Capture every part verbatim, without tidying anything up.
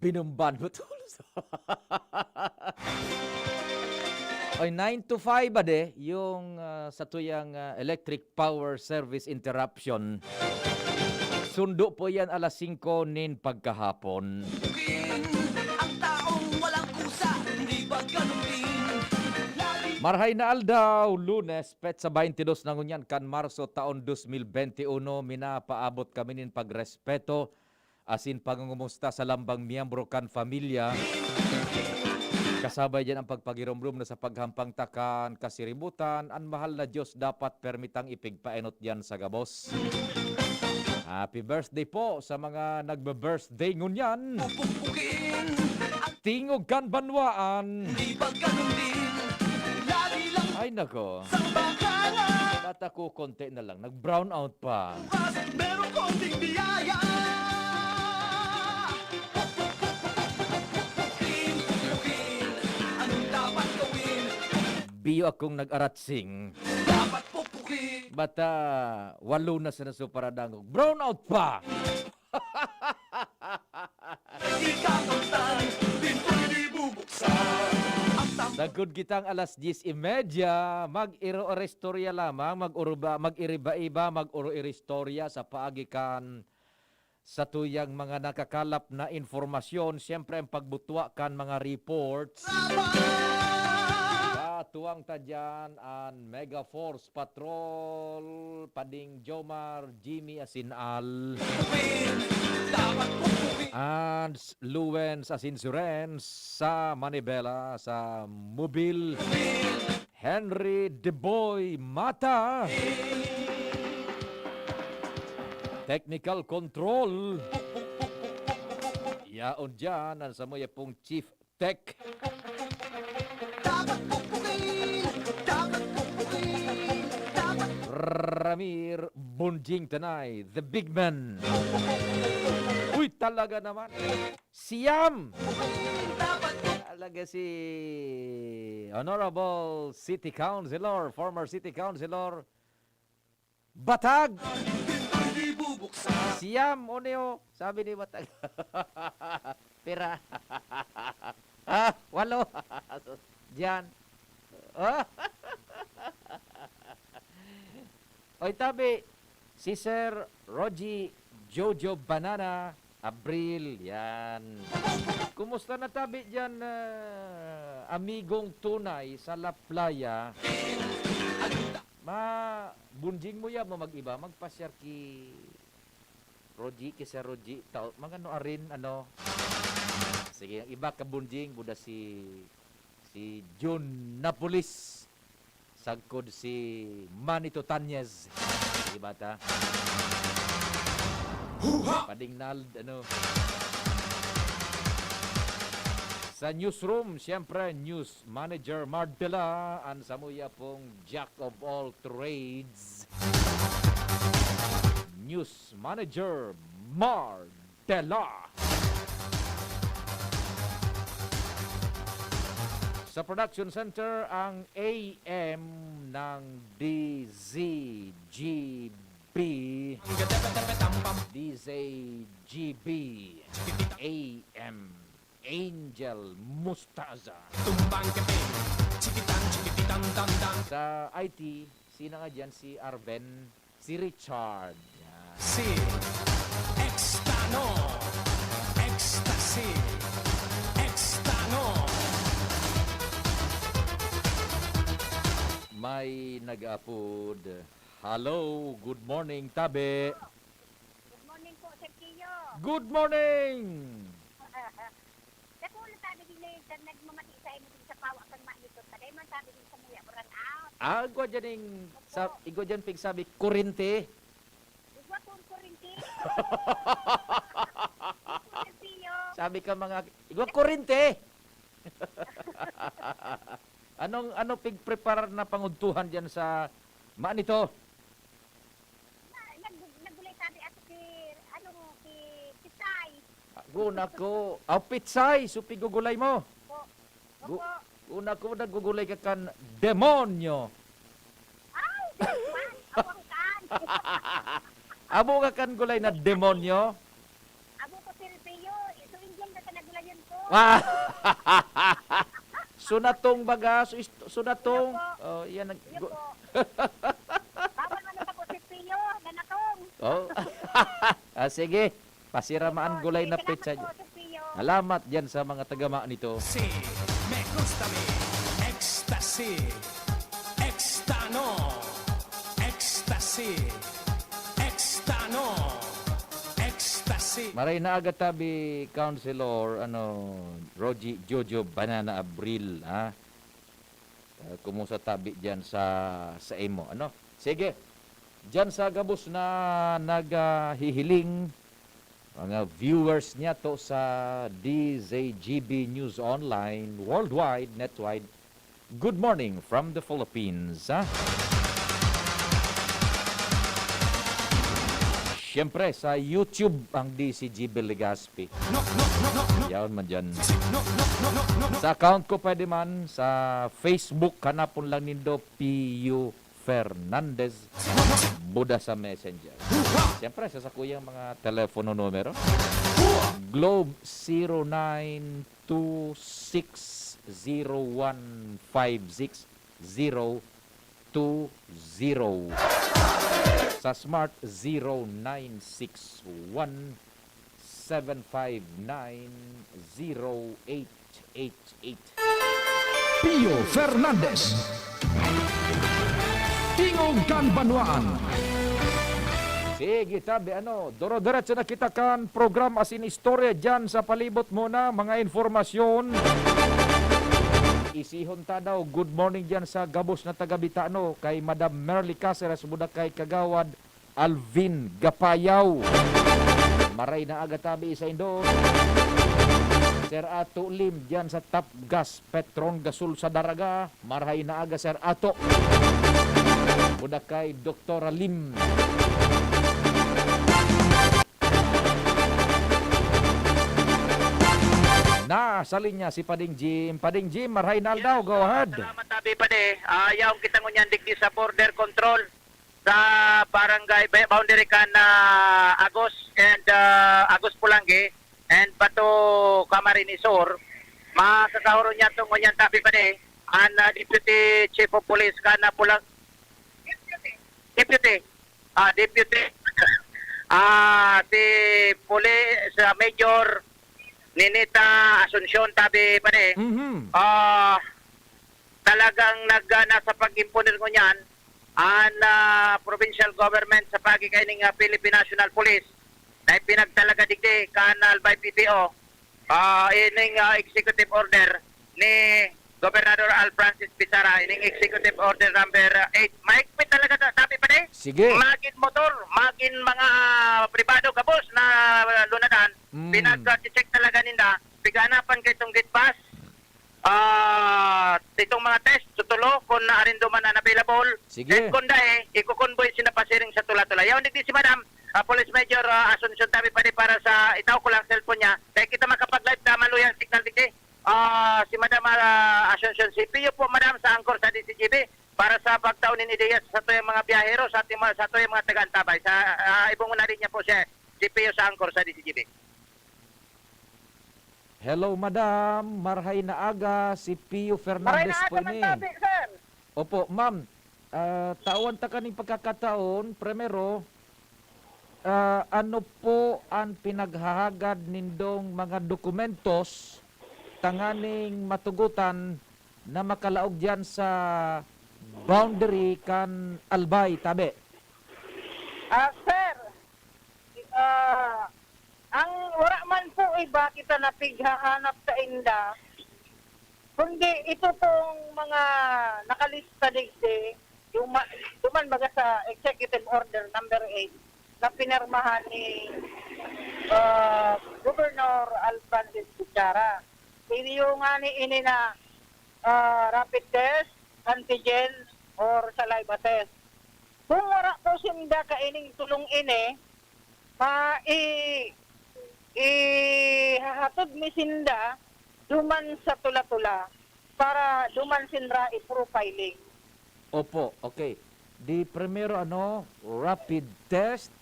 Binumban mo tulos. Oy, nine to five ba de, yung, ah, sa tuyang, ah, electric power service interruption. Sundo po yan alas singko nin pagkahapon. Ang taong walang kusa, hindi ba ganun din? Lagi Marhay na aldaw, Lunes, petsa baynte dos na ngunyan kan Marso taon dos mil bente uno, minapaabot kami nin pagrespeto asin pangungumusta sa lambang miyembro kan pamilya. Kasabay diyan ang pagpagiromdom na sa paghampang ta kan kasiributan, an mahal na Dios dapat permitang ipigpaenot diyan sa gabos. Happy birthday po sa mga nagbe-birthday ngunyan. Pupukpukin ang Tingog kan banwaan. Di ba ganun din? Lagi lang Ay, nako. Sa baka nga. Bata ko, konti na lang. Nag-brown out pa. Bukas, meron konting biyaya. Pukpukin, pukpukin. Anong dapat gawin? Biyo akong nag-aratsing. Dapat pukpukin. Bata, walo na sa naso paradangog. Brown out pa! Ikaw ang tayo, pinto'y di bubuksan. Ang tam- Sagkod kitang alas dyes y media, mag-iro-iristorya lamang, mag-uruba-, mag-iriba-iba, mag-uro-iristorya sa paagi kan sa tuyang mga nakakalap na informasyon. Siyempre, ang pagbutwa kan mga reports. Katuwang ta dyan an Mega Force Patrol, Pading Jomar, Jimmy asin Al. And Luen asin Surens sa Manibela, sa Mobil. Henry Deboy Mata. Technical control. Yaon dyan, ang samuya pong Chief Tech. Dapat pukpukin, dapat pukpukin, dapat Ramir Bunjing Tanay, the big man. Uy, talaga naman. Siyam! Talaga si Honorable City Councilor, former City Councilor, Batag! Siyam, o niyo, sabi ni Batag. Pira. Ah, walo. Diyan. Oy, tabi, si Sir Rogie Jojo Banana Abril, yan. Kumusta na tabi diyan, ah, amigong tunay sa La Playa? Ma, bunjing mo yan, mo mag-iba, magpasyar ki Rogie, ki Sir Rogie, tao, mga ano, arin, ano. Sige, ang iba ka bunjing, buda si, si Jun Napolis. Sagkod si Manny Tutañez. Di ba ta? Pading Nald, ano. Sa newsroom, siyempre, news manager Mardela, ang samuya pong jack of all trades. News manager Mardela. Sa production center, ang A M ng D Z G B. D Z G B. A M. Angel Mustaza. Tumbang kepeng, chikitan, chikitan, tam, tam. Sa I T, sino nga dyan? Si Arven, si Richard. Yan. Si Extano, Ecstasy, Extano. May nag-apod. Hello, good morning, tabi. Good morning po, Sir Kiyo. Good morning! Dakula tabi din eh, kan nagmamati sa imo din sa pawa kan Manito. Tagay man tabi din sa muya, brownout. Ah, igwa dyan ning, Opo. sa, igwa dyan pigsabi, kurente. Igwa kong kurente. Sir Kiyo. Sabi ka mga, igwa kurente! Anong, ano pigpreparar na pangudtuhan dyan sa Manito? Na, nag-, naggulay tabi ako si, ano, si Pitsay. Guna ko, aw, Pitsay, so pigugulay mo? Opo. Gu-, Opo. Guna ko, naggugulay ka kan demonyo. Ay, man, awang kan. Abo ka kan gulay na demonyo? Abo ko, Silvio, so Indian ka ka naggulay. Ah! Sunatong baga, su-, ist-, sunatong. Iyo po. Oh, yan ang Iyo gu- po. Bawal man ako si Pio, nanatong. Oh. Ah, sige. Pasiramaan Sige po, gulay sige, na salamat petsa po, dyan. Sir Pio. Salamat dyan sa mga tagama nito. Si Me Gusta Mi, Ecstasy, Extano, Ecstasy, Extano, Ecstasy. Maray na aga tabi, Councilor, ano, Rogie Jojo Banana Abril, ha? Ah, kumusta tabi diyan sa, sa imo, ano? Sige. Diyan sa gabos na naghihiling, mga viewers niya to sa D Z G B News Online, worldwide, netwide. Good morning from the Philippines, ha? Siyempre, sa YouTube ang D Z G B Legazpi. Yaon man dyan. Sa account ko pwede man, sa Facebook, hanapon lang nindo, Pio Fernandez. Buda sa Messenger. Siyempre, sa sakuyang mga telepono numero. Globe zero nine two six zero one five six zero two zero. Sa Smart, zero nine six one seven five nine zero eight eight eight. Pio Fernandez. Tingog kan Banwaan. Sige, tabi, ano, doro-diretso na kita kan program asin istorya diyan sa palibot mo na mga informasyon. Isihon ta daw, good morning diyan sa gabos na taga Bitano, kay Madam Merly Caceres, buda kay Kagawad Alvin Gapayaw. Maray na aga tabi sa indo. Sir Ato Lim, diyan sa Top Gas Petron Gasol sa Daraga. Maray na aga, Sir Ato. Buda kay Doktora Lim. Nasa linya si Pading Jim. Pading Jim, maray na aldaw. Yes, go ahead. Salamat, Tabi Padi. Ah, yaon kita ngunyan digdi sa border control sa barangay, ba-, boundary kan, ah, Agos and, ah, Agos Pulangi and Bato Camarines Sur. Masasahuron niya itong ngunyan, Tabi Padi, an, ah, Deputy Chief of Police kan, ah, Pulang-, Deputy. Ah, Deputy. Ah, si Puli-, sa Major Ninita Asuncion, Tabi Padi. Mhm. Ah, talagang nag-, ah, nasa pag-imponer ngunyan an, ah, provincial government sa pagi kaining, ah, Philippine National Police na ipinagtalaga digdi kan Albay P P O. Ah, ining, ah, executive order ni Gobernador Al Francis Pizarra, ining executive order number eight. Mahigpit talaga ta-, Tabi Padi. Sige. Magin motor, magin mga, ah, pribado, gabos na, ah, lunadan. Mm. Pinag-check talaga ninda. Piganapan kay itong gate pass. Ah, itong mga test, tutulo, kung naarin duman unavailable. Sige. Then kung dai, iko-convoy sinda pasiring sa Tula-Tula. Yaon digdi si Madam, ah, Police Major, ah, Asuncion, Tabi Padi, para sa, itao ko lang cellphone niya. Kaya kita makapag-live na maluya ang signal digdi. Ah, si Madam, ah, Asuncion, si Pio po, Madam, sa anchor sa D Z G B, para sa pagtao nin ideya sa satuyang mga biyahero, sa ating mga, sa satuyang mga taga-antabay. Sa, ah, ibong na rin niya po siya, si Pio sa anchor sa D Z G B. Hello, madam. Marhay na aga, si Pio Maray Fernandez na po aga man ini. Tabi, sir. Opo, ma'am. Ah, tawan ta kaning pagkakataon, primero, ah, ano po an pinaghahagad nindong mga dokumentos tanganing matugotan na makalaog diyan sa boundary kan Albay, tabi? Ah, sir, ah, ang wara man po iba kita napighahanap sa inda, kundi ito pong mga nakalista digdi, duma-, duman baga sa Executive Order number eight na pinirmahan ni, ah, Governor Al Francis Gutierrez. Iyo nga ni ini na, ah, rapid test, antigen, or saliva test. Kung wara po sinda kaining tulong ini, ma-, i-, ihahatod mi sinda duman sa Tula-Tula para duman sinda i-profiling. Opo, okay. Di primero, ano, rapid test,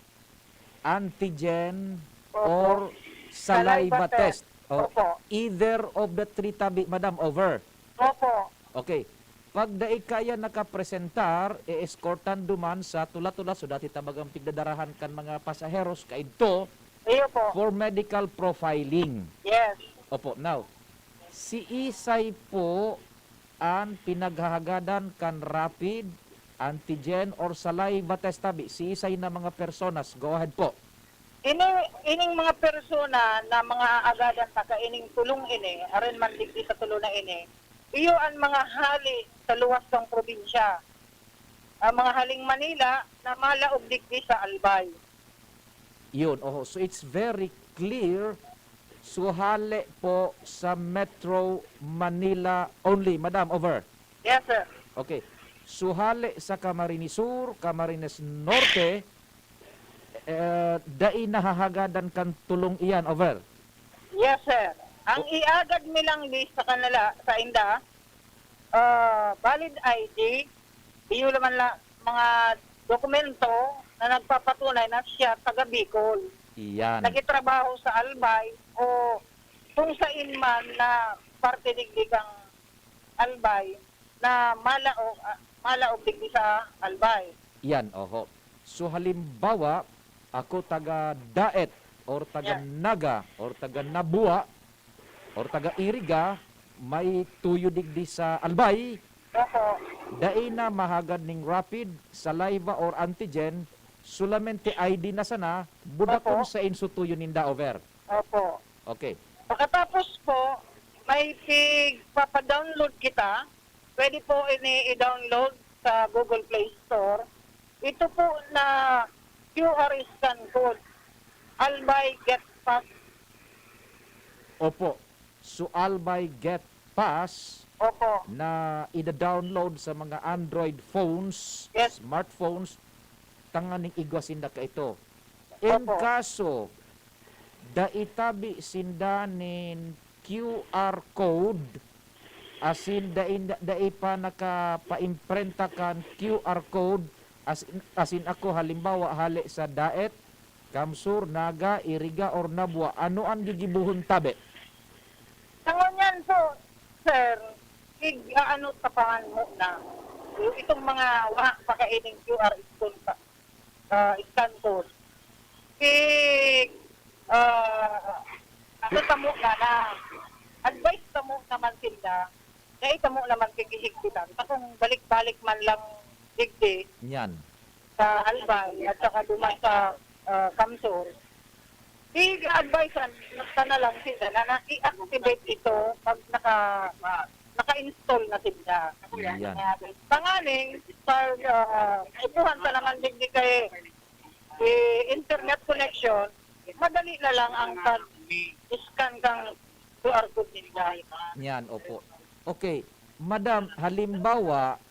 antigen, Opo. or saliva Saliva test. test. Oh, Opo. Either of the three tabi, madam, over. Opo. Okay. Pag dai kaya nakapresentar, e-eskortan duman sa tula-tula, so dati tabagang pigdadarahan kan mga pasaheros kaidto Iyo po. for medical profiling. Yes. Opo, now, si isay po an pinaghahagadan kan rapid antigen or saliva test tabi? Si isay na mga personas? Go ahead po. Ini, ining mga persona na mga aagadan ta kaining tulong ini, arin man digdi sa tulo na ini, iyo an mga hali sa luwas kang probinsya. Ang mga haling Manila na malaog digdi sa Albay. Yun, oho. So it's very clear. So hale po sa Metro Manila only. Madam, over. Yes, sir. Okay. So hale sa Camarines Sur, Camarines Norte, eh, dai nahahagadan kan tulong iyan. Over. Yes, sir. Ang iagad mi lang di sa kanila, sa inda, ah, valid I D, iyo naman la mga dokumento na nagpapatunay na siya taga Bicol. Iyan. Nagitrabaho sa Albay o kung sain man na parte digdi kang Albay na malaog, ah, malaog digdi sa Albay. Yan, oho. So halimbawa, ako taga Daet or taga Yan. Naga or taga Nabua or taga Iriga, may tuyo digdi sa Albay, Opo. dai na mahagad ning rapid, saliva or antigen, solamente I D na sana, buda Opo. Kung sain so tuyo ninda. Over. Opo. Okay. Pagkatapos po, may pigpapadownload kita. Pwede po ini i-download sa Google Play Store. Ito po na Q R scan code, Albay Get Pass. Opo. So Albay Get Pass Opo. Na ida-download sa mga Android phones, Yes. Smartphones, tanganing igwa sinda kaito. In Opo. Kaso dai tabi sinda nin Q R code, asin dai, dai pa nakapaimprenta kan Q R code, asin, asin ako, halimbawa, hale sa Daet, Kamsur, Naga, Iriga, or Nabua, ano an gigibohon tabi? Sa ngunyan po, sir, ig-aano tapangan mo na. Itong mga wa pa kaining Q R code pa, ah, scan code. Ig, ah, ano tamo na na, advice tamo naman sila, na itamo naman kikihigpitan. Sa kung balik-balik man lang digdi, Yan. Sa Albay at saka duman sa, ah, Kamsur, i-advise-an ta na lang sila na, na i-activate ito pag naka, naka-install na sila. Yan. Tanganing, pag, ah, ipuhan ta naman digdi kay, eh, internet connection, madali na lang ang pag-scan kang Q R code ninda. Yan, opo. Okay. Madam, halimbawa,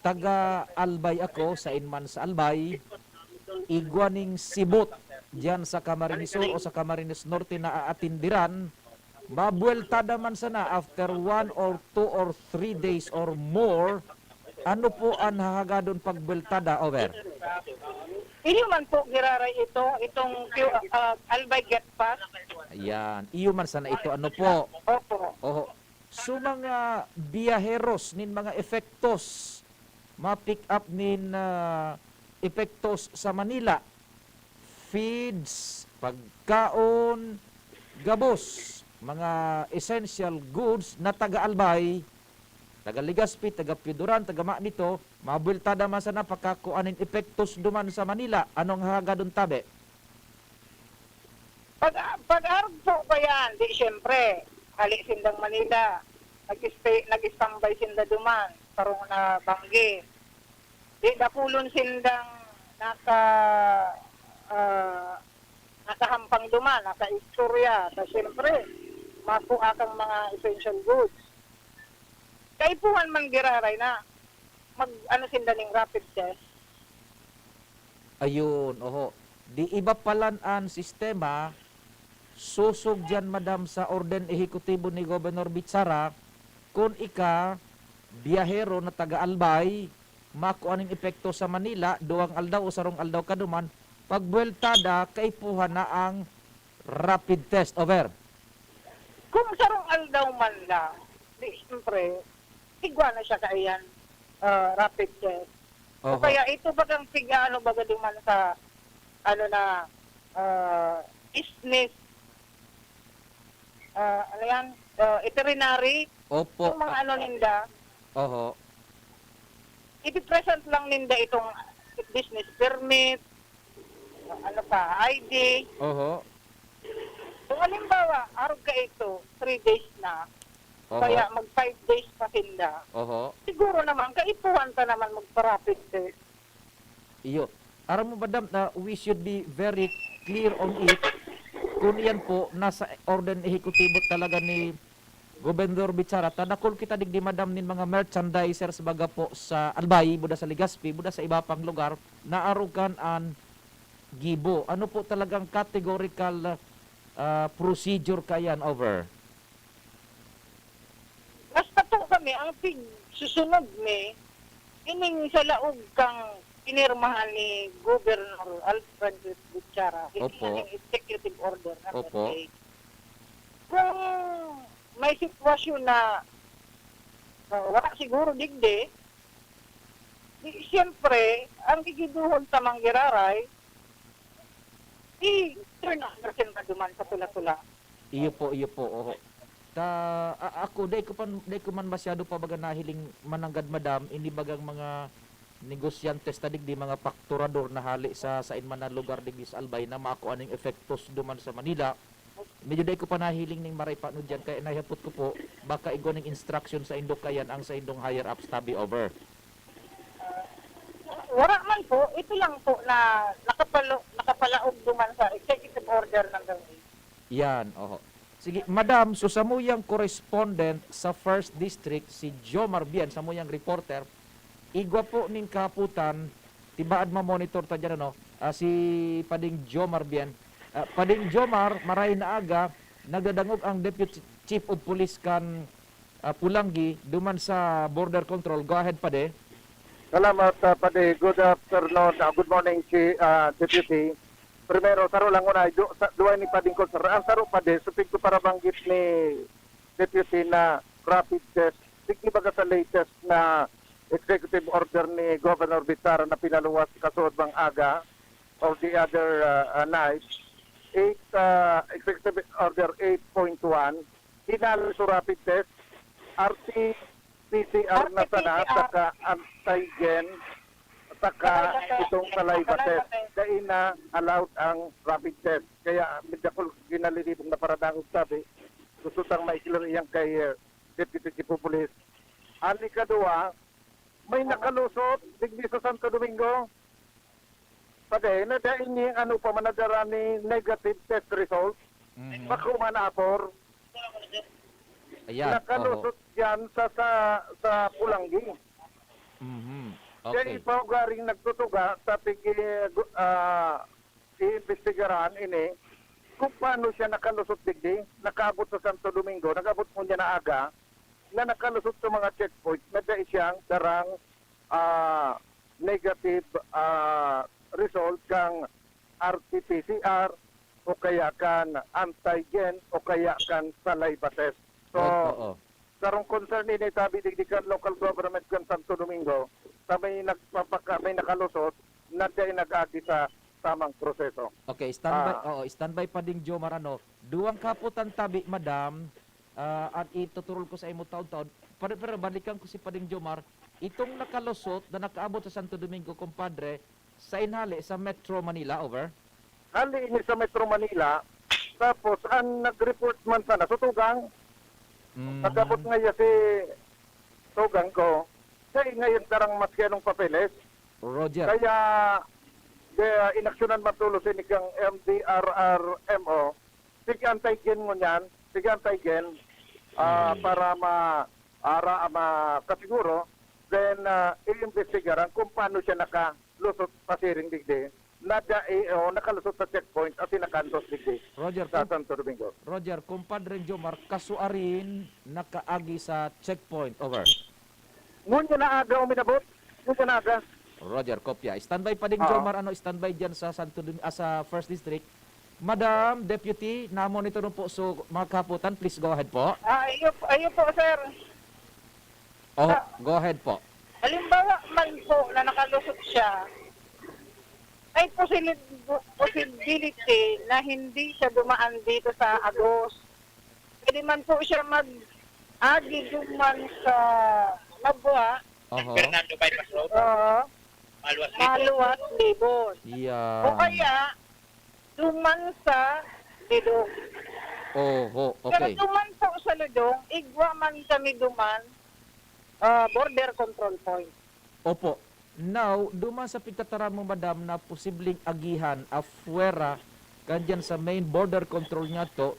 taga Albay ako, sain man sa Albay, igwa ning sibot diyan sa Camarines Sur o sa Camarines Norte na aatindiran, mabuweltada man sana after one or two or three days or more, ano po an hahagadon pagbuweltada? Over. Iyo man po giraray ito, itong Q-, ah, Albay Get Pass. Ayan. Iyo man sana ito, ano po? Opo. Oho. So, mga biyaheros nin mga epektos, ma-pick up nin, ah, epektos sa Manila, feeds, pagkaon, gabos, mga essential goods na taga Albay, taga Legazpi, taga Pioduran, taga Maanito, mabuweltada man sana pakakua nin epektos duman sa Manila. Anong hahagadon tabi? Pag, pag-arog po pa yan, di siyempre, hali sindang Manila, nag-stay, nag-standby sinda duman, parong na banggi. Di dakulon sindang naka, ah, nakahampang duman, naka-istorya. Ta siyempre, makua kang mga essential goods. Kaipuhan man giraray na mag, ano, sinda ning rapid test. Ayun, oho. Di iba palan an sistema, sosog diyan, madam, sa orden ehekutibo ni Gobernador Bichara, kun ika, biyahero na taga Albay, makua nin epekto sa Manila, duwang aldaw o sarong aldaw ka duman, pagbuweltada, kaipuhan na ang rapid test. Over. Kung sarong aldaw man lang, di siyempre, igwa na siya kaiyan, ah, rapid test. O Oho. kaya ito bagang pig-ano baga duman sa, ano na, ah, business, ah, ano yan, ah, veterinary, Opo. yung mga ano ninda, Oho. ipipresent lang ninda itong business permit, ano pa, I D. Oho. Kung halimbawa, arog ka ito, three days na, Oho. kaya mag five days pa sinda. Oho. Siguro naman, kaipuhan ta naman magpa-rapid test. Iyo. Aram mo, madam, na we should be very clear on it. Kung yan po, nasa orden ehekutibo talaga ni Gobernador Bichara, ta dakul kita digdi, madam, nin mga merchandisers baga po sa Albay, buda sa Legazpi, buda sa iba pang lugar, naarugan an gibo. Ano po talagang categorical, ah, procedure kaiyan, over? Basta po kami, ang pig-, susunod mi, ining sa laog kang pinirmahan ni Governor Alfred Gutierrez, ining Opo. aning executive order number Opo. eight. Kung may sitwasyon na, ah, wala siguro digdi, di, siyempre, ang gigibohon ta man giraray, i-turn over sila duman sa tula-tula. Iyo po, iyo po, oho. Ta-, a-, ako, dai ko pan-, dai ko man masyado pa baga nahiling mananggad, madam, ini bagang mga negosyantes ta digdi, mga fakturador na hali sa sain man na lugar digdi sa Albay na makua ning epektos duman sa Manila. Medyo dai ko pa nahiling ning maray pa no diyan, kaya naihapot ko po, baka igwa ning instruction saindo kaiyan ang saindong higher ups tabi, over. Wala man po, ito lang po na nakapalo-, nakapalaog duman sa executive order ng gawin. Yan, oho. Sige, madam, so samuyang correspondent sa First District, si Jomar Bien, samuyang reporter, igwa po ning kahapotan, tibaad ma-monitor ta diyan, ano, ah, si Pading Jomar Bien. Ah, Pading Jomar, maray na aga, nagdadangog ang Deputy Chief of Police kan, ah, Polangui, duman sa border control. Go ahead, Pade. Salamat, ah, Pade. Good afternoon, ah, good morning, si, ah, Deputy. Primero, saro lang una, du-, sa, duwa ni Pading Col, sir. Ang saro, Pade, supid ko parabanggit ni Deputy na rapid test. Sige, baga sa latest na executive order ni Governor Bichara na pinaluwas kasuodmang aga or the other, ah, ah, night, eight, ah, Executive Order eight point one, hinalo sa rapid test, R T P C R na sana, R T P C R. Saka antigen, saka Saliva test. itong saliva Saliva test. test. Dai na allowed ang rapid test. Kaya, medyo ako ginalilibong na paradangog sabi, gusto tang maiklir iyan kay, eh, Deputy Chief of Police. An ikaduwa, may nakalusot digdi sa Santo Domingo. Pade, na dai ni ano pa man nadara ni negative test result. Mhm. Bako man apor. Ayan, Nakalusot oho. diyan sa, sa, sa Pulanggi. Mhm. Kaya Okay. ipaugaring nagtutuga sa pigi-, gu-, ah, iimbestigaran ini kung paano siya nakalusot digdi, nakaabot sa Santo Domingo, nag-abot ngunyan na aga, na nakalusot sa mga checkpoint na dai siyang darang, ah, negative, ah, result kang R T P C R o kaya kan antigen o kaya kan saliva test. So, Right, oo. sarong concern ini tabi digdi kan local government kan Santo Domingo, sa may nagpapaka-, may nakalusot na dai nag-agi sa tamang proseso. Okay, standby, Ah. oo, standby pa ding Jomar, ano. Duwang kaputan tabi, madam, ah, at ituturol ko sa imo taon-taon. Pero, pero balikan ko si Pading Jomar. Itong nakalusot na nakaabot sa Santo Domingo, kumpadre, sa inhali, sa Metro Manila, over? Hali ini sa Metro Manila. Tapos, ang nag-report man sana sa Tugang. Mm. Nag-abot ngaya si Tugang ko. Kaya ngayon karang maski anong papeles. Roger. Kaya, de, inaksyonan matulos ini kang M D R R M O. Sige, antigen ngunyan. Sige, antigen. Ah, Mm. para ma-, ara-, makasiguro. Then, ah, iimbestigaran kung paano siya nakalusot pasiring digdi. Na dai, o, nakalusot sa checkpoint at sinakantos digdi Roger, sa kung Santo Domingo. Roger, kumpadre Jomar, kasuarin nakaagi sa checkpoint. Over. Ngunyan na aga uminabot. Ngunyan na aga. Roger, kopya. Standby pa ding Oo. Jomar, ano, standby dyan sa Santo Dom-, ah, sa First District. Madam Deputy, namon ito po. So, mga kahapotan, please go ahead po. Ah, iyo, iyo po, sir. Oh, go ahead po. Halimbawa man po na nakalusot siya, may posil- possibility na hindi siya dumaan dito sa Agos. Pwede man po siya mag-agi duman sa Mabua. Oho. Fernando Bypass Road, Oo. Maluwas dito. Maluwas, Libon. Yan. O kaya, duman sa Lidong. Oho, Pero okay. duman po sa Lidong, igwa man kami duman, ah, border control point. Opo. Now, duman sa pigtataram mo, madam, na posibleng agihan afuera kan dyan sa main border control nga to,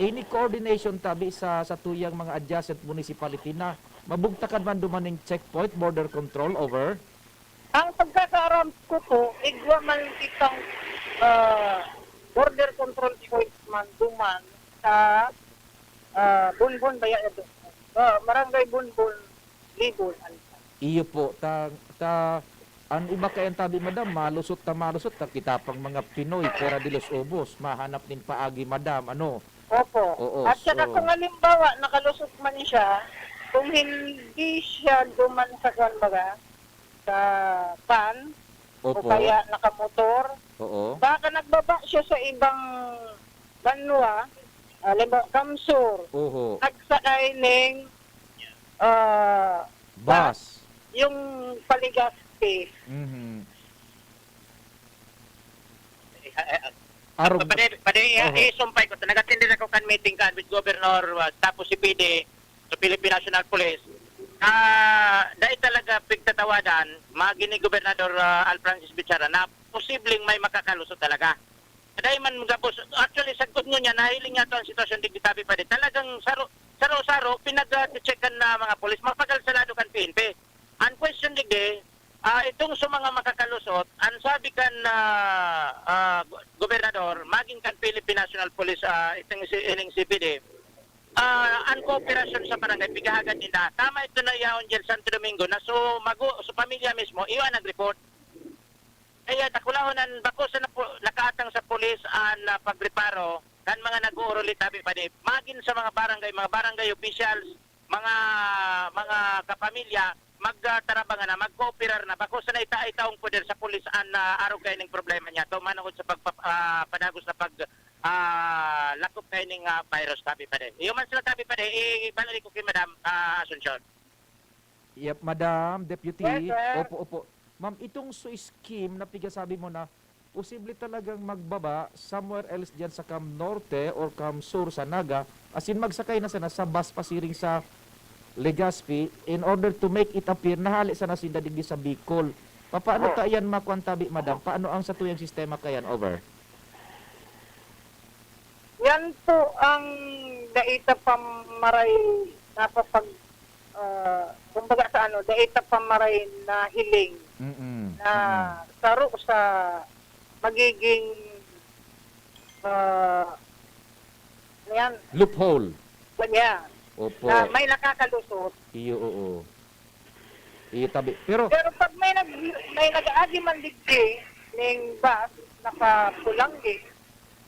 any coordination tabi sa satuyang mga adjacent municipality na mabugtakan man duman ning checkpoint, border control, over? Ang pagkakaaram ko po, igwa man kitang ah, border control point man duman sa ah, Bonbon, Baya, ah, Barangay Bonbon, Libon, Alta. Iyo po, ta, ta, an iba kaya tabi, madam, malusot ta malusot ta, kita pang mga Pinoy, pera de los ubos, mahanap nin paagi, madam, ano? Opo. Oo, At saka so- kung halimbawa, nakalusot man siya, kung hindi siya duman sa kwan baga, sa van, o Opo, kaya nakamotor, oo. baka nagbaba siya sa ibang banwa, halimbawa, Kamsur, Oho, nagsakay ning ah, bus. yung Paligaspi. Mhm. Eh, eh, eh, Arog. Pwede, pwede, Oho. isumpay ko. Nag-attend din ako kan meeting kan with Governor, uh, tapos si P D, sa Philippine National Police. Ah, dahil talaga pigtatawadan, magi ni Gobernador ah, Al Francis Bichara na posibleng may makakalusot talaga. Dahil man gabos, actually, sagkod ngunyan, nahiling niya to ang sitwasyon digdi tabi pa din. Talagang saro, saro-saro, pinag-checkan na mga polis, mapagal sa lado kan P N P. Ang question digdi, ah, itong sa mga makakalusot, ang sabi kan ah, ah, go- gobernador, maging kan Philippine National Police, ah, itong si, ining C P D, ah, ang kooperasyon sa barangay, pigahagad nila. Tama ito na yaon dyan Santo Domingo, na so, mago, so pamilya mismo, iyo ang nag-report. Kaya dakulahon ang bako sa napu- nakaatang sa pulis ang ah, pagreparo kan mga nag-uuruli tabi pa di. Magin sa mga barangay, mga barangay officials, mga mga kapamilya, magtarabangan na, magkooperar na. Bako sa naita itaong poder sa pulis ang ah, arog kaining problema niya. To manungod sa pagpa, ah, padagos na pag ah, lakop kaining ah, virus tabi pa di. Iyo man sila tabi pa di, ibalik ko kay Madam ah, Asuncion. Yep, Madam Deputy. Yes, sir. Opo, opo. Ma'am, itong so scheme na pigasabi mo na posible talagang magbaba somewhere else diyan sa Cam Norte or Cam Sur sa Naga, as in magsakay na sana sa bus pasiring sa Legazpi in order to make it appear na hali sana sinda digdi sa Bicol. Paano ta yan makuan tabi, madam? Paano ang satuyang sistema kayan? Over. Yan po ang daita pa maray napapag ah, kumbaga sa ano, daita pa maray na hiling Mm-mm. na saro sa magiging ah, ano yan, Loophole. kanya, Opo. Na may nakakalusot. Iyo, oo. Iyo tabi. Pero, Pero pag may nag may nag-aagi man digdi ning bus nakapulanggi,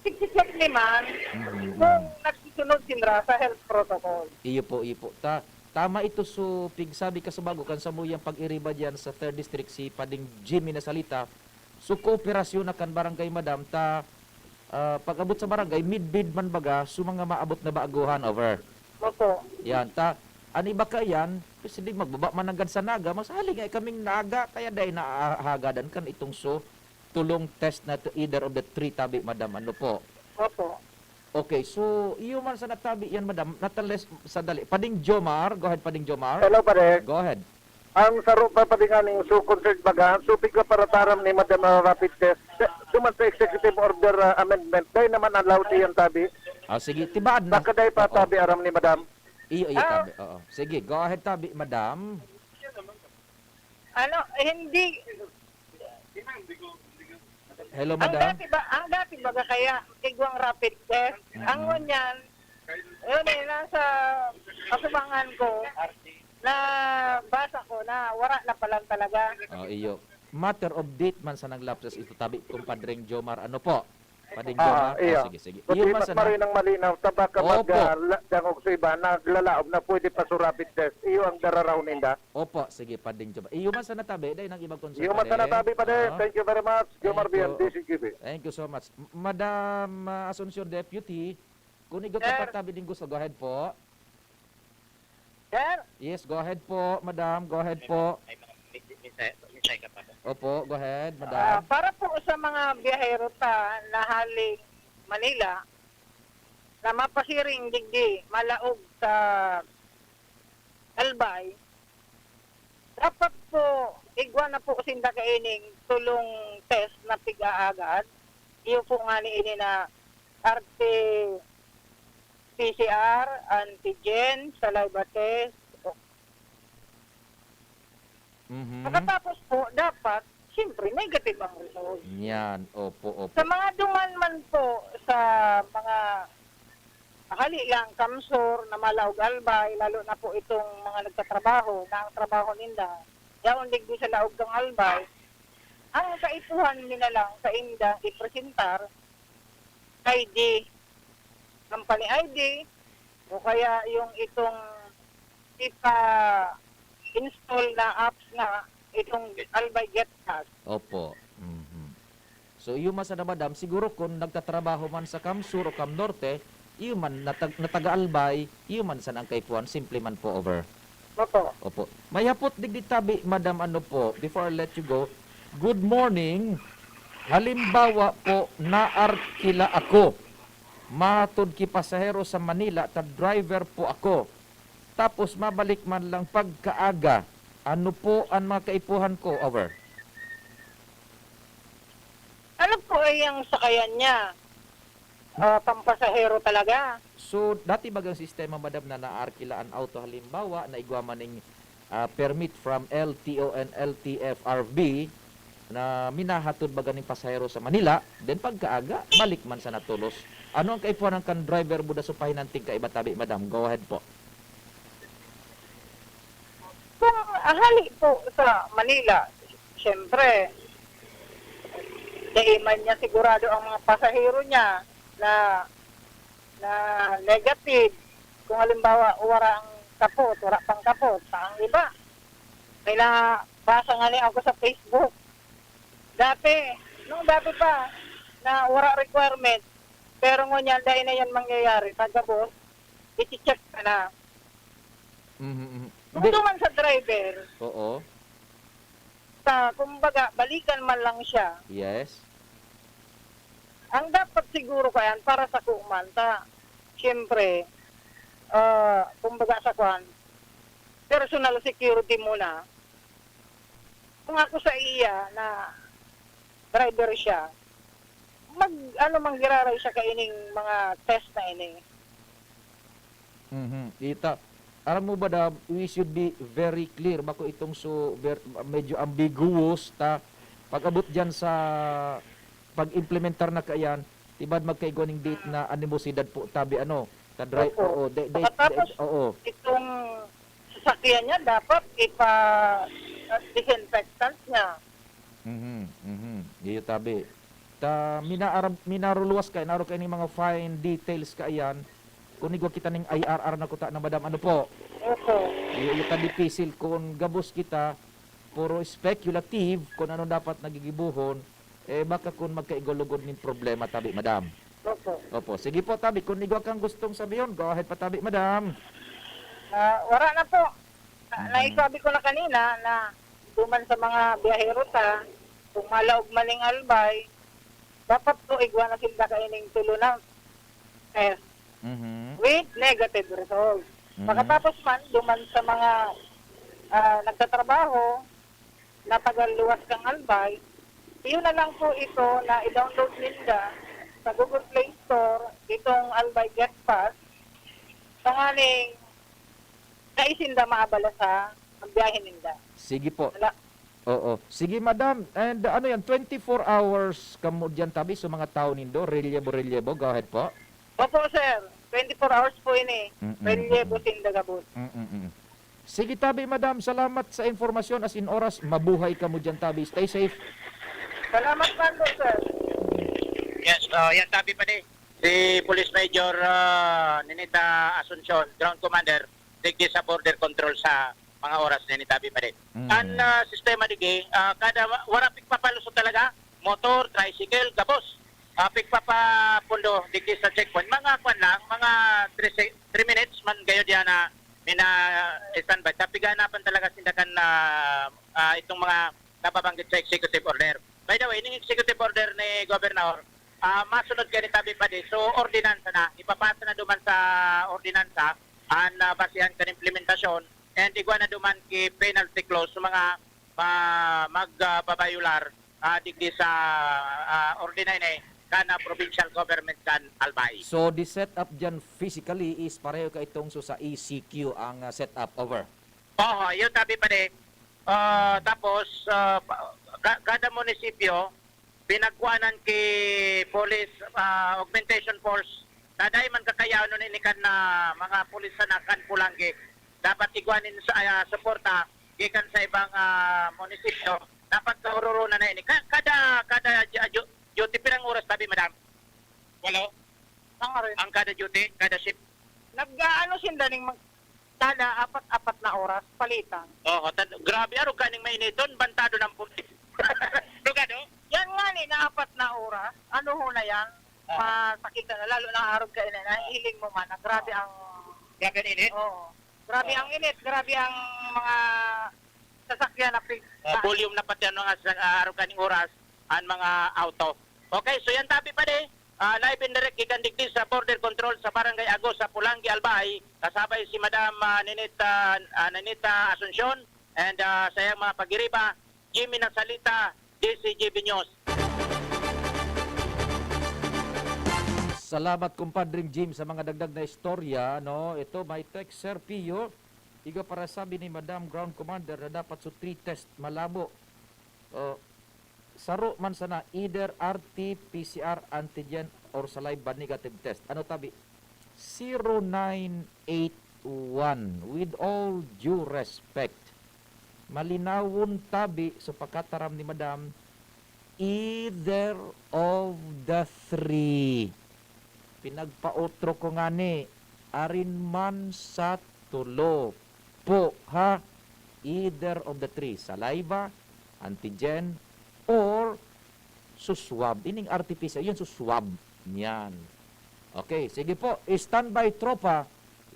check ni man Mhm. kung nagsusunod sinra sa health protocol. iyo po, iyo po. Ta, tama ito, so, pigsabi ka sa bago, kan samuyang pag-iriba diyan sa third District, si Pading Jimmy Nasalita. So, kooperasyon na kan barangay, madam, ta, ah, pag-abot sa barangay, midbid man baga, so mga maabot na baaguhan, over. Opo. Yan, ta, ani ba ka yan? Kasi di magbaba man nanggad sa Naga, mas hali nga kaming Naga, kaya dahil naahagadan kan itong so, tulong test na to, either of the three tabi, madam, ano po? Opo. Okay, so iyo man sa natabi yan, madam, natanles sa dali. Pading Jomar, go ahead, Pading Jomar. Hello, pare. Go ahead. Ang saro pa pati nga ning so concerned baga, so pigpaparataram ni Madam ah, Rapid Test, sa- duman sa executive order ah, amendment, dahil naman allowed iyan tabi. Ah, sige, tibaan na. Baka dahil pa Oo. tabi aram ni Madam. Iyo, iyo, Ah. tabi. Oo. Sige, go ahead, tabi, madam. Ano, hindi, Hello, ang madam. dati ba, ang dati baga kaya, igwang rapid test. Mm-mm. Ang ngunyan, yun eh, nasa kasubangan ko, na basa ko na wala na palang talaga. Oh, iyo. Matter of date man sa naglapses ito tabi, kumpadreng Jomar. Ano po? Pading Joma? Ah, iya. Oh, sige, sige. Kundi iyo man mas sana. Marinang malinaw, tabaka Opo. Magdangog sa iba, naglalaom na pwede pa sa rapid test. Iyo ang dararaw ninda. Opo, sige, Pading Joma. Iyo man sana tabi, dahil nang ibang concern Iyo man sana tabi, pade. Ah. Thank you very much. Jomar Thank you. Bian, D C G B. Thank you so much. M-, Madam, ah, Asuncion Deputy, kung igwa ka Sir. Pa tabi din gusto, go ahead po. Sir? Yes, go ahead po, madam. Go ahead po. May mga, may, may, may, may ka pa po. Opo, go ahead, madam. Ah, para po sa mga biyahero ta na haling Manila, na mapasiring digdi, malaog sa Albay, dapat po, igwa na po sinda kaining tulong test na pig-aagad. Iyo po nga ni ini na R T P C R, antigen, saliva test. Mhm. Pagkatapos po, dapat, siyempre, negative ang result. Yan, opo, opo. Sa mga duman man po, sa mga hali lang, CamSur, na malaog Albay, lalo na po itong mga nagtatrabaho, na ang trabaho ninda, yaon digdi sa laog kang Albay, ang kaipuhan mi na lang sa indang ipresentar, I D, company I D, o kaya yung itong ipa-install na apps na itong Albay Get Pass. Opo. Mhm. So, iyo man sana, madam, siguro kung nagtatrabaho man sa CamSur o CamNorte, iyo man natag-, nataga-Albay, iyo man sana ang kaipuhan, simple man po, over. Opo. Opo. May hapot digdi tabi, madam, ano po, before I let you go. Good morning. Halimbawa po, naarkila ako. Matod ki pasahero sa Manila, ta driver po ako. Tapos mabalik man lang pagkaaga. Ano po ang mga kaipuhan ko? Over. Ano po ay ang sakayan niya? Ah, pampasahero talaga? So, dati bagang sistema, madam, na naarkila an auto, halimbawa, na igwa man ning, ah, permit from L T O and L T F R B na minahatod baga ning pasahero sa Manila, then pagkaaga, balik man sana tolos. Ano ang kaipuhan kan driver, buda supahinan ting kaiba tabi, madam? Go ahead po. Kung ahali po sa Manila, siyempre, dai man niya sigurado ang mga pasahero niya na, na negative. Kung halimbawa, wala ang kapot, wala pang kapot, sa ang iba. May nabasa nga ni ako sa Facebook. Dati, nung dati pa, na wala requirement, pero ngunyan, dahil na yan mangyayari, sa gabos, iti-check ka na. Mhm, mhm. Kung Hindi. Duman sa driver, Oo. Sa, kumbaga, balikan man lang siya. Yes. Ang dapat siguro, kaya para sa kuman, ta, siyempre, ah, kumbaga sa kuwan, personal security muna. Kung ako sa iya na driver siya, mag, ano, manggiraray siya kaining mga test na ini. Mhm. Ita, aram mo ba, Dab, we should be very clear. Bako itong so, ver-, medyo ambiguous ta. Pag-abot diyan sa pag-implementar na kaiyan, tibad magkaigwa ning date na animosidad po tabi, ano, ta dry, Opo. Oo, de, de, de, Pagkatapos, oo. Itong sasakyan niya dapat ipa, ah, disinfectant niya. Mhm, mhm. Iyo tabi. Ta, minaaram-, minaruluwas ka, inaro ka ning mga fine details kaiyan. Kung igwa kita ning I R R na kuta na, madam, ano po? Opo. Iyo, iyo ta dipisil kun gabos kita, puro speculative kun ano dapat nagigibohon, eh, baka kun magkaigwa lugod ning problema tabi, madam. Opo. Opo. Sige po, tabi, kun igwa kang gustong sabihon, go ahead pa tabi, madam. Ah, wala na po. Ah, Mhm. Naisabi ko na kanina na duman sa mga biyahero ta, kung malaog man ning Albay, dapat po igwa na sinda kaining tulo na test Mhm. with negative result. Mhm. Pagkatapos man, duman sa mga, ah, nagtatrabaho na taga luwas kang Albay, iyo na lang po ito na i-download ninda sa Google Play Store, itong Albay Get Pass, tanganing dai sinda maabala sa pagbiyahe ninda. Sige po. Wala. Oo. Sige, madam. And, uh, ano yan, twenty-four hours kamo diyan tabi sa mga tao nindo? Relyebo, relyebo. Go ahead po. Opo, sir. Twenty-four hours po ini. Mm-mm. Relyebo sinda gabos. Mm-mm. Sige, tabi, madam. Salamat sa impormasyon as in oras. Mabuhay kamo diyan tabi. Stay safe. Salamat man po, sir. Yes, uh, yan tabi pa di. Si Police Major uh, Ninita Asuncion, Ground Commander, digdi sa border control sa mga oras na nitabi pa di. Mm. Ang uh, sistema digdi, uh, kada wa- wara pigpapalusot talaga, motor, tricycle, gabos. Uh, pigpapapundo digdi sa checkpoint. Mga kwan lang, mga three, se- three minutes man gayod yan na mina-standby. Sa piganapan talaga sinda kan uh, uh, itong mga nababanggit sa executive order. By the way, ning executive order ni Governor, ah, masunod kani tabi pa di. So, ordinansa na. Ipapasa na duman sa ordinansa an ah, basihan kan implementasyon and igwa na duman ki penalty clause sa mga ma- magbabayular ah, digdi sa ah, ordinansa kan ah, provincial government kan Albay. So, the setup dyan physically is pareho ka itong so sa E C Q ang ah, setup. Over. Oo, yun tabi pa di. Ah, tapos, ah, pa- ka- kada munisipyo, pinagkuanan ki police ah, augmentation force na dai man kakayanon ini kan na mga pulis na kan Polangui. Dapat igwa nin sa ah, suporta gikan sa ibang ah, munisipyo. Dapat kaururuna na ini. Ka- kada kada ju- ju- duty, pirang oras tabi, madam? Walo? Ang kada duty, kada shift. Nag-aano sinda ning mag- kada apat-apat na oras palitan. Oo, tad- grabe, arog kaning mainiton, bantado ng pulis. Lugado? Yan nga ni na apat na oras, ano ho na yan, Ah. Masakit na, lalo na arog ka ina, nahihiling mo man, na grabe ang Grabe ang init? Oo. Grabe Ah. ang init, grabe ang mga sasakyan na pig- Ah, volume na pati ang mga sa- ah, arog kaning oras, ang mga auto. Okay, so yan tabi pa di. Ah, live and direct gikan digdi sa border control sa Barangay Agos sa Polangui, Albay. Kasabay si Madam ah, Ninita, ah, Ninita Asuncion and ah, sa iyang mga pagiriba, Jimmy Nasalita, D C G B News. Salamat, kumpadring Jim, sa mga dagdag na istorya, no? Ito, may text, Sir Pio, igwa para sabi ni Madam Ground Commander na dapat so three test malabo. Oh, saro man sana, either R T P C R antigen or saliva negative test. Ano tabi? Zero nine eight one. With all due respect, malinawon tabi sa pakataram ni Madam, either of the three. Pinagpaotro ko ngani, arin man sa tulo po, ha? Either of the three, saliva, antigen, or suswab. Ining R T P C R, yun suswab. Yan. Okay, sige po. Standby, tropa.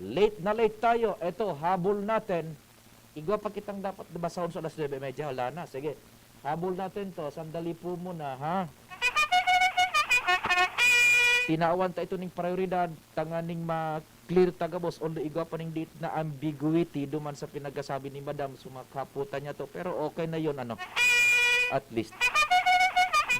Late na late tayo. Eto, habol natin. Igwa pa kitang dapat basahon sa alas nuebe y media. Wala na. Sige. Habol natin to. Sandali po muna, ha? Tinawan ta ito ning prioridad. Tanganing ma-clear ta gabos. Although igwa pa ning date na ambiguity duman sa pinagkasabi ni Madam. Sumakaputan niya to. Pero okay na yon, ano. At least.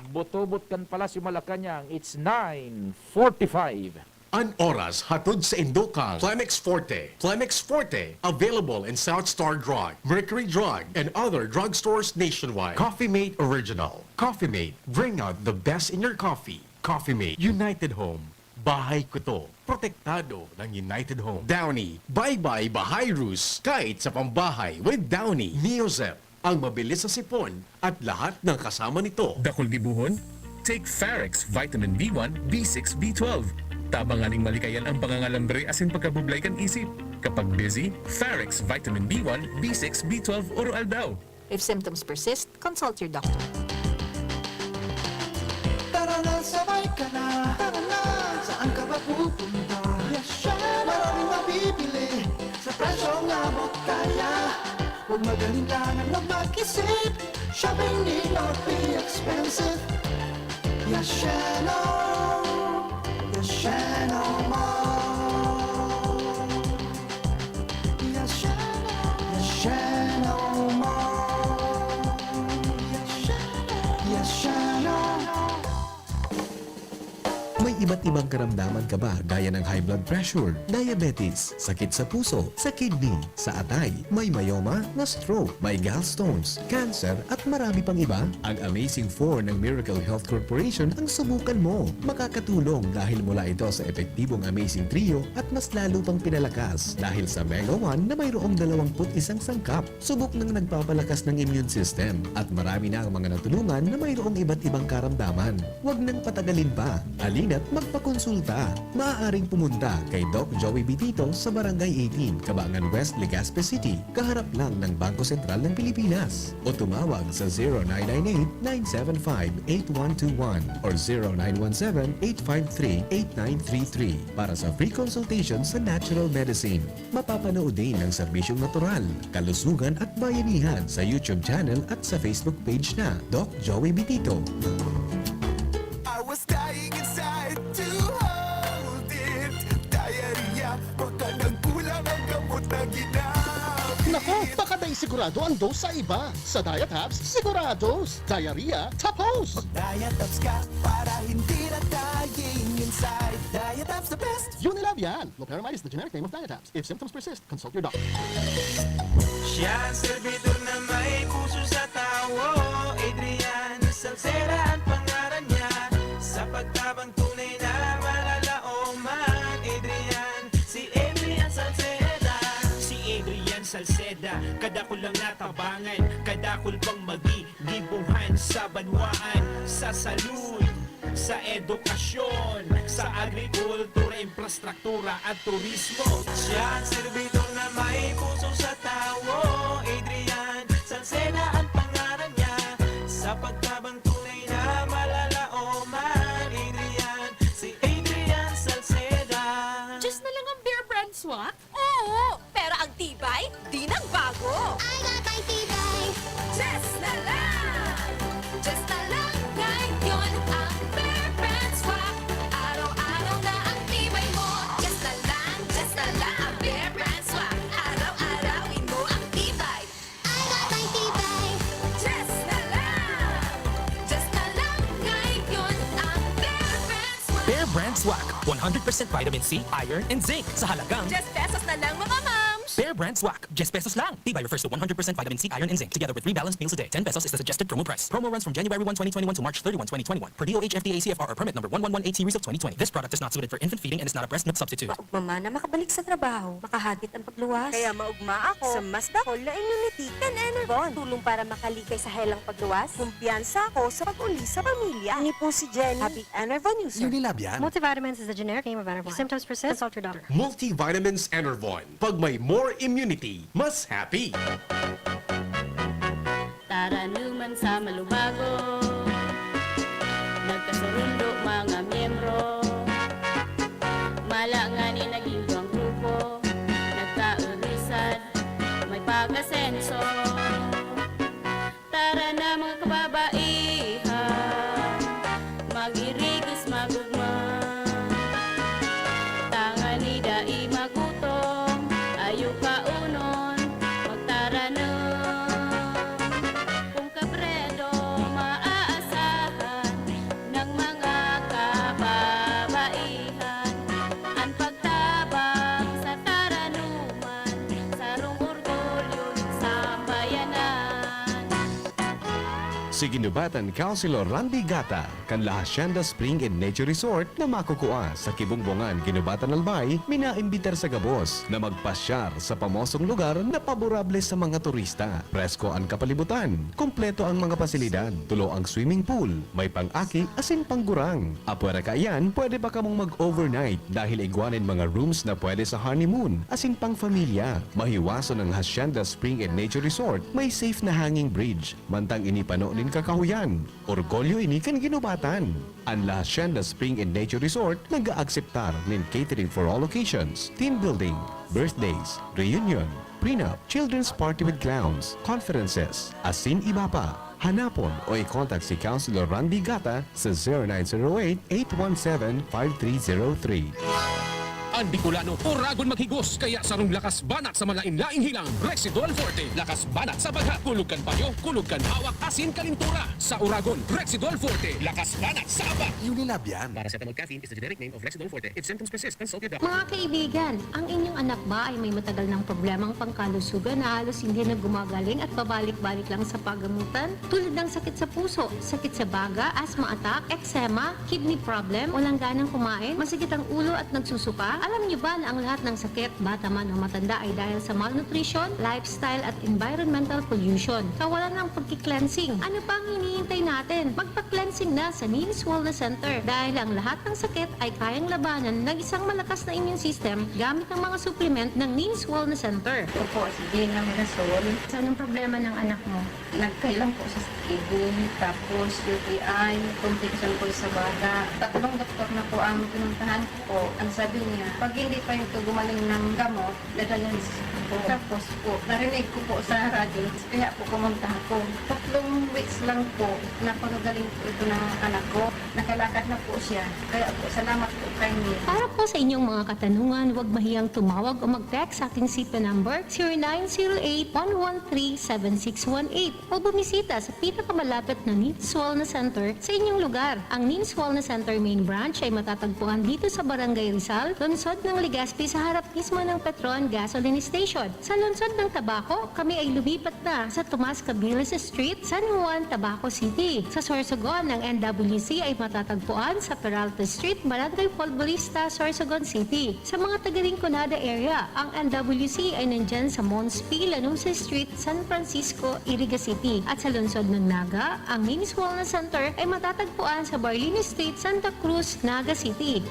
Butobot kan Palasyo Malacañang. It's nine forty-five. An oras hatod sa indo kan Clemex Forte. Clemex Forte, available in South Star Drug, Mercury Drug, and other drugstores nationwide. Coffee Mate Original. Coffee Mate, bring out the best in your coffee. Coffee Mate, United Home. Bahay ko to. Protektado ng United Home. Downy, bye-bye Bahay Rus. Kahit sa pambahay with Downy. Neozep, ang mabilis sa sipon at lahat ng kasama nito. Dakul gibohon? Take Farex Vitamin B one, B six, B twelve. Tabang nganing malikayan ang pangangalambre asin pagkabublay kan isip. Kapag busy, Farex Vitamin B one, B six, B twelve, oro-aldaw. If symptoms persist, consult your doctor. Tara na, sabay ka na. Tara na, saan ka ba pupunta? Maraming mabibili sa presyong abot kaya. Huwag mag-alinlangan, huwag mag-isip. Shopping need not be expensive. Yasheno, Yasheno Mall. Yasheno, Yasheno Mall. Yasheno, Yasheno. May iba't Ibang karamdaman ka ba gaya ng high blood pressure, diabetes, sakit sa puso, sa kidney, sa atay, may myoma, na stroke, may gallstones, cancer, at marami pang iba? Ang Amazing four ng Miracle Health Corporation ang subukan mo. Makakatulong dahil mula ito sa epektibong Amazing Trio at mas lalo pang pinalakas dahil sa Mega one na mayroong dalawang put isang sangkap. Subok nang nagpapalakas ng immune system at marami na ang mga natulungan na mayroong iba't ibang karamdaman. Huwag nang patagalin pa. Halina't magpakonsulta. Maaaring pumunta kay Doc Joey Bitito sa Barangay eighteen, Kabangan West, Legazpi City, kaharap lang ng Bangko Sentral ng Pilipinas. O tumawag sa zero nine nine eight, nine seven five, eight one two one or zero nine one seven, eight five three, eight nine three three para sa free consultation sa natural medicine. Mapapanood din ang serbisyong natural, kalusugan at bayanihan sa YouTube channel at sa Facebook page na Doc Joey Bitito. I was dying inside to hold it. Diarrhea, baka nagkulang ang gamot na ginamit. Nako, baka dai sigurado ang dose sa iba. Sa Diatabs, sigurados. Diarrhea, tapos! Mag-Diatabs ka para hindi na dying inside. Diatabs the best! Unilab yan! Loperamide is the generic name of Diatabs. If symptoms persist, consult your doctor. Siya ang servidor na may puso sa tawo. Adrian Salceda ang pangaran niya. Sa pagtabang tunay na malalaoman. Adrian, si Adrian Salceda. Si Adrian Salceda, kadakul lang natabangan, kadakul pang magigibuhan sa banwaan, sa salud, sa edukasyon, sa agrikultura, infrastruktura at turismo. Siya ang servidor na may puso sa tawo. Adrian Salceda ang pangaran niya. Sa pagtabang tunay na malalaoman. Adrian, si Adrian Salceda. Diyos na lang ang Bear Brand Swak? Oo, pero ang tibay, di nagbago. I got my tibay. Diyos na lang! Diyos na lang ngayon ang Bear Brand Swak. Araw-araw na ang tibay mo. Diyos na lang, Diyos na lang ang Bear Brand Swak. Araw-arawin mo ang tibay. I got my tibay. Diyos na lang! Diyos na lang ngayon ang Bear Brand Swak. Bear Brand Swak, one hundred percent vitamin C, iron, and zinc sa halagang Diyes pesos na lang, mga mams! Bear Brand Swak, diyes pesos lang. Tibay refers to one hundred percent vitamin C, iron, and zinc, together with three balanced meals a day. Ten pesos is the suggested promo price. Promo runs from January one, twenty twenty-one to March thirty-one, twenty twenty-one, per D O H F D A C F R or permit number one one one eight series of twenty twenty. This product is not suited for infant feeding and is not a breast milk substitute. Maugma man na makabalik sa trabaho, makahagit ang pagluwas. Kaya maugma ako sa mas dakol na immunity kan Enervon. Tulong para makalikay sa helang pagluwas. Kumpiyansa ako sa pag-uli sa pamilya. Ini po si Jenny, Happy Enervon user. Unilab yan. Multivitamins is the generic name of Enervon. If symptoms persist, consult your doctor. Multivitamins Enervon. Pag may more immunity, mas happy. Taranuman sa Malubago. Nagkasurundo mga miyembro. Mala ngani naging duwang grupo. Nagkaurisan, may pag-asenso. Tara na, mga kababaihan, mag-irigis, mag-ugma. Tangani dai magutom, ayo kaunon, magtaranom. Kung kabredo maaasahan ng mga kababaihan, an pagtabang sa taranuman, sarong orgulyo nin sambayanan. Si Ginubatan Councilor Randy Gata, kan La Hacienda Spring and Nature Resort na makukua sa Kibungbungan, Ginubatan, Albay, minaimbitar sa gabos na magpasyar sa pamosong lugar na paborable sa mga turista. Presko an kapalibutan, kompleto ang mga pasilidad, tulo ang swimming pool, may pang-aki asin panggurang. Apwera kaiyan, pwede pa kamong mag-overnight dahil igwa nin mga rooms na pwede sa honeymoon asin pang-familia. Mahiwason ang Hacienda Spring and Nature Resort, may safe na hanging bridge, mantang ini pano nin kakahuyan. Orgulyo ini kan Ginubatan. An La Hacienda Spring and Nature Resort nag-aakseptar nin catering for all occasions, team building, birthdays, reunion, prenup, children's party with clowns, conferences, asin iba pa. Hanapon o i-contact si Councilor Randy Gata sa zero nine zero eight, eight one seven, five three zero three. An Bicolano, oragon maghigos, kaya sarong lakas banat sa malain-laing hilang. Rexidol Forte, lakas banat sa bagha, kulog kan payo, kulog kan hawak, asin kalintura. Sa oragon, Rexidol Forte, lakas banat sa aba. Unilab yan. Paracetamol caffeine is the generic name of Rexidol Forte. If symptoms persist, consult your doctor. Mga kaibigan, ang inyong anak ba ay may matagal ng problemang pangkalusugan na halos hindi na gumagaling at pabalik-balik lang sa pagamutan? Tulad ng sakit sa puso, sakit sa baga, asthma attack, eczema, kidney problem, walang ganang kumain, masakit ang ulo at nagsusuka? Alam niyo ba na ang lahat ng sakit, bata man o matanda, ay dahil sa malnutrition, lifestyle at environmental pollution? Kawalan ng pagki-cleansing. Ano pa ang hinihintay natin? Magpa-cleansing na sa Neens Wellness Center dahil ang lahat ng sakit ay kayang labanan ng isang malakas na immune system gamit ang mga supplement ng Neens Wellness Center. Opo, si Gina Mirasol. So, anong problema ng anak mo? Nagkailang po sa kidney, tapos U T I, complication po sa baga. Tatlong doktor na po ang pinuntahan ko po. Ang sabi niya, pag hindi pa ito gumaling ng gamot, dadalhin po. Tapos po, narinig ko po sa radyo, kaya po pumunta ako. Tatlong weeks lang po, napagagaling po ito ng anak ko. Nakalakad na po siya. Kaya po, salamat po kay Nia. Para po sa inyong mga katanungan, huwag mahiyang tumawag o mag-text sa aking cellphone number, zero nine zero eight one one three seven six one eight o bumisita sa pinakamalapit na Neens Wellness Center sa inyong lugar. Ang Neens Wellness Center Main Branch ay matatagpuan dito sa Barangay Rizal, lungsod ng Legazpi, sa harap mismo ng Petron Gasoline Station. Sa lungsod ng Tabaco, kami ay lumipat na sa Tomas Cabiles Street, San Juan, Tabaco City. Sa Sorsogon, ang N W C ay matatagpuan sa Peralta Street, Barangay Folborista, Sorsogon City. Sa mga taga Rinconada area, ang N W C ay nandyan sa Mons P. Lanuza Street, San Francisco, Iriga City. At sa lungsod ng Naga, ang Neens Wellness Center ay matatagpuan sa Barlini Street, Santa Cruz, Naga City.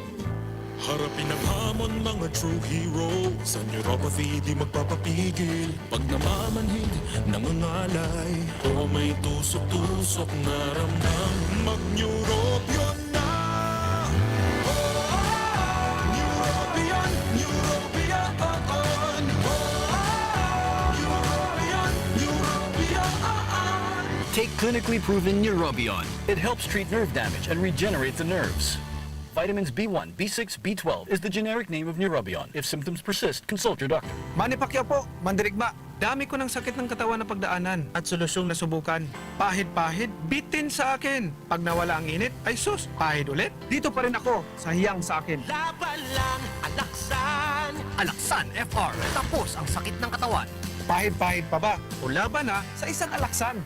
Harapin ang hamon, mga true hero. Sa neuropathy, di magpapapigil. Pag namamanhid, nangangalay, o may tusok-tusok na ramdam, mag-Neurobion na! Oh, oh, oh, Neurobion, Neurobion, oh, oh, oh, Neurobion, Neurobion, oh, oh. Take clinically proven Neurobion. It helps treat nerve damage and regenerate the nerves. Vitamins B one, B six, B twelve is the generic name of Neurobion. If symptoms persist, consult your doctor. Manny Pacquiao po, mandirigma. Dami ko ng sakit ng katawan na pagdaanan at solusyong nasubukan. Pahid-pahid, bitin sa akin. Pag nawala ang init, ay sus, pahid ulit. Dito pa rin ako sa hiyang sa akin. Laban lang, Alaksan! Alaksan F R, tapos ang sakit ng katawan. Pahid-pahid pa ba? O laban na sa isang Alaksan?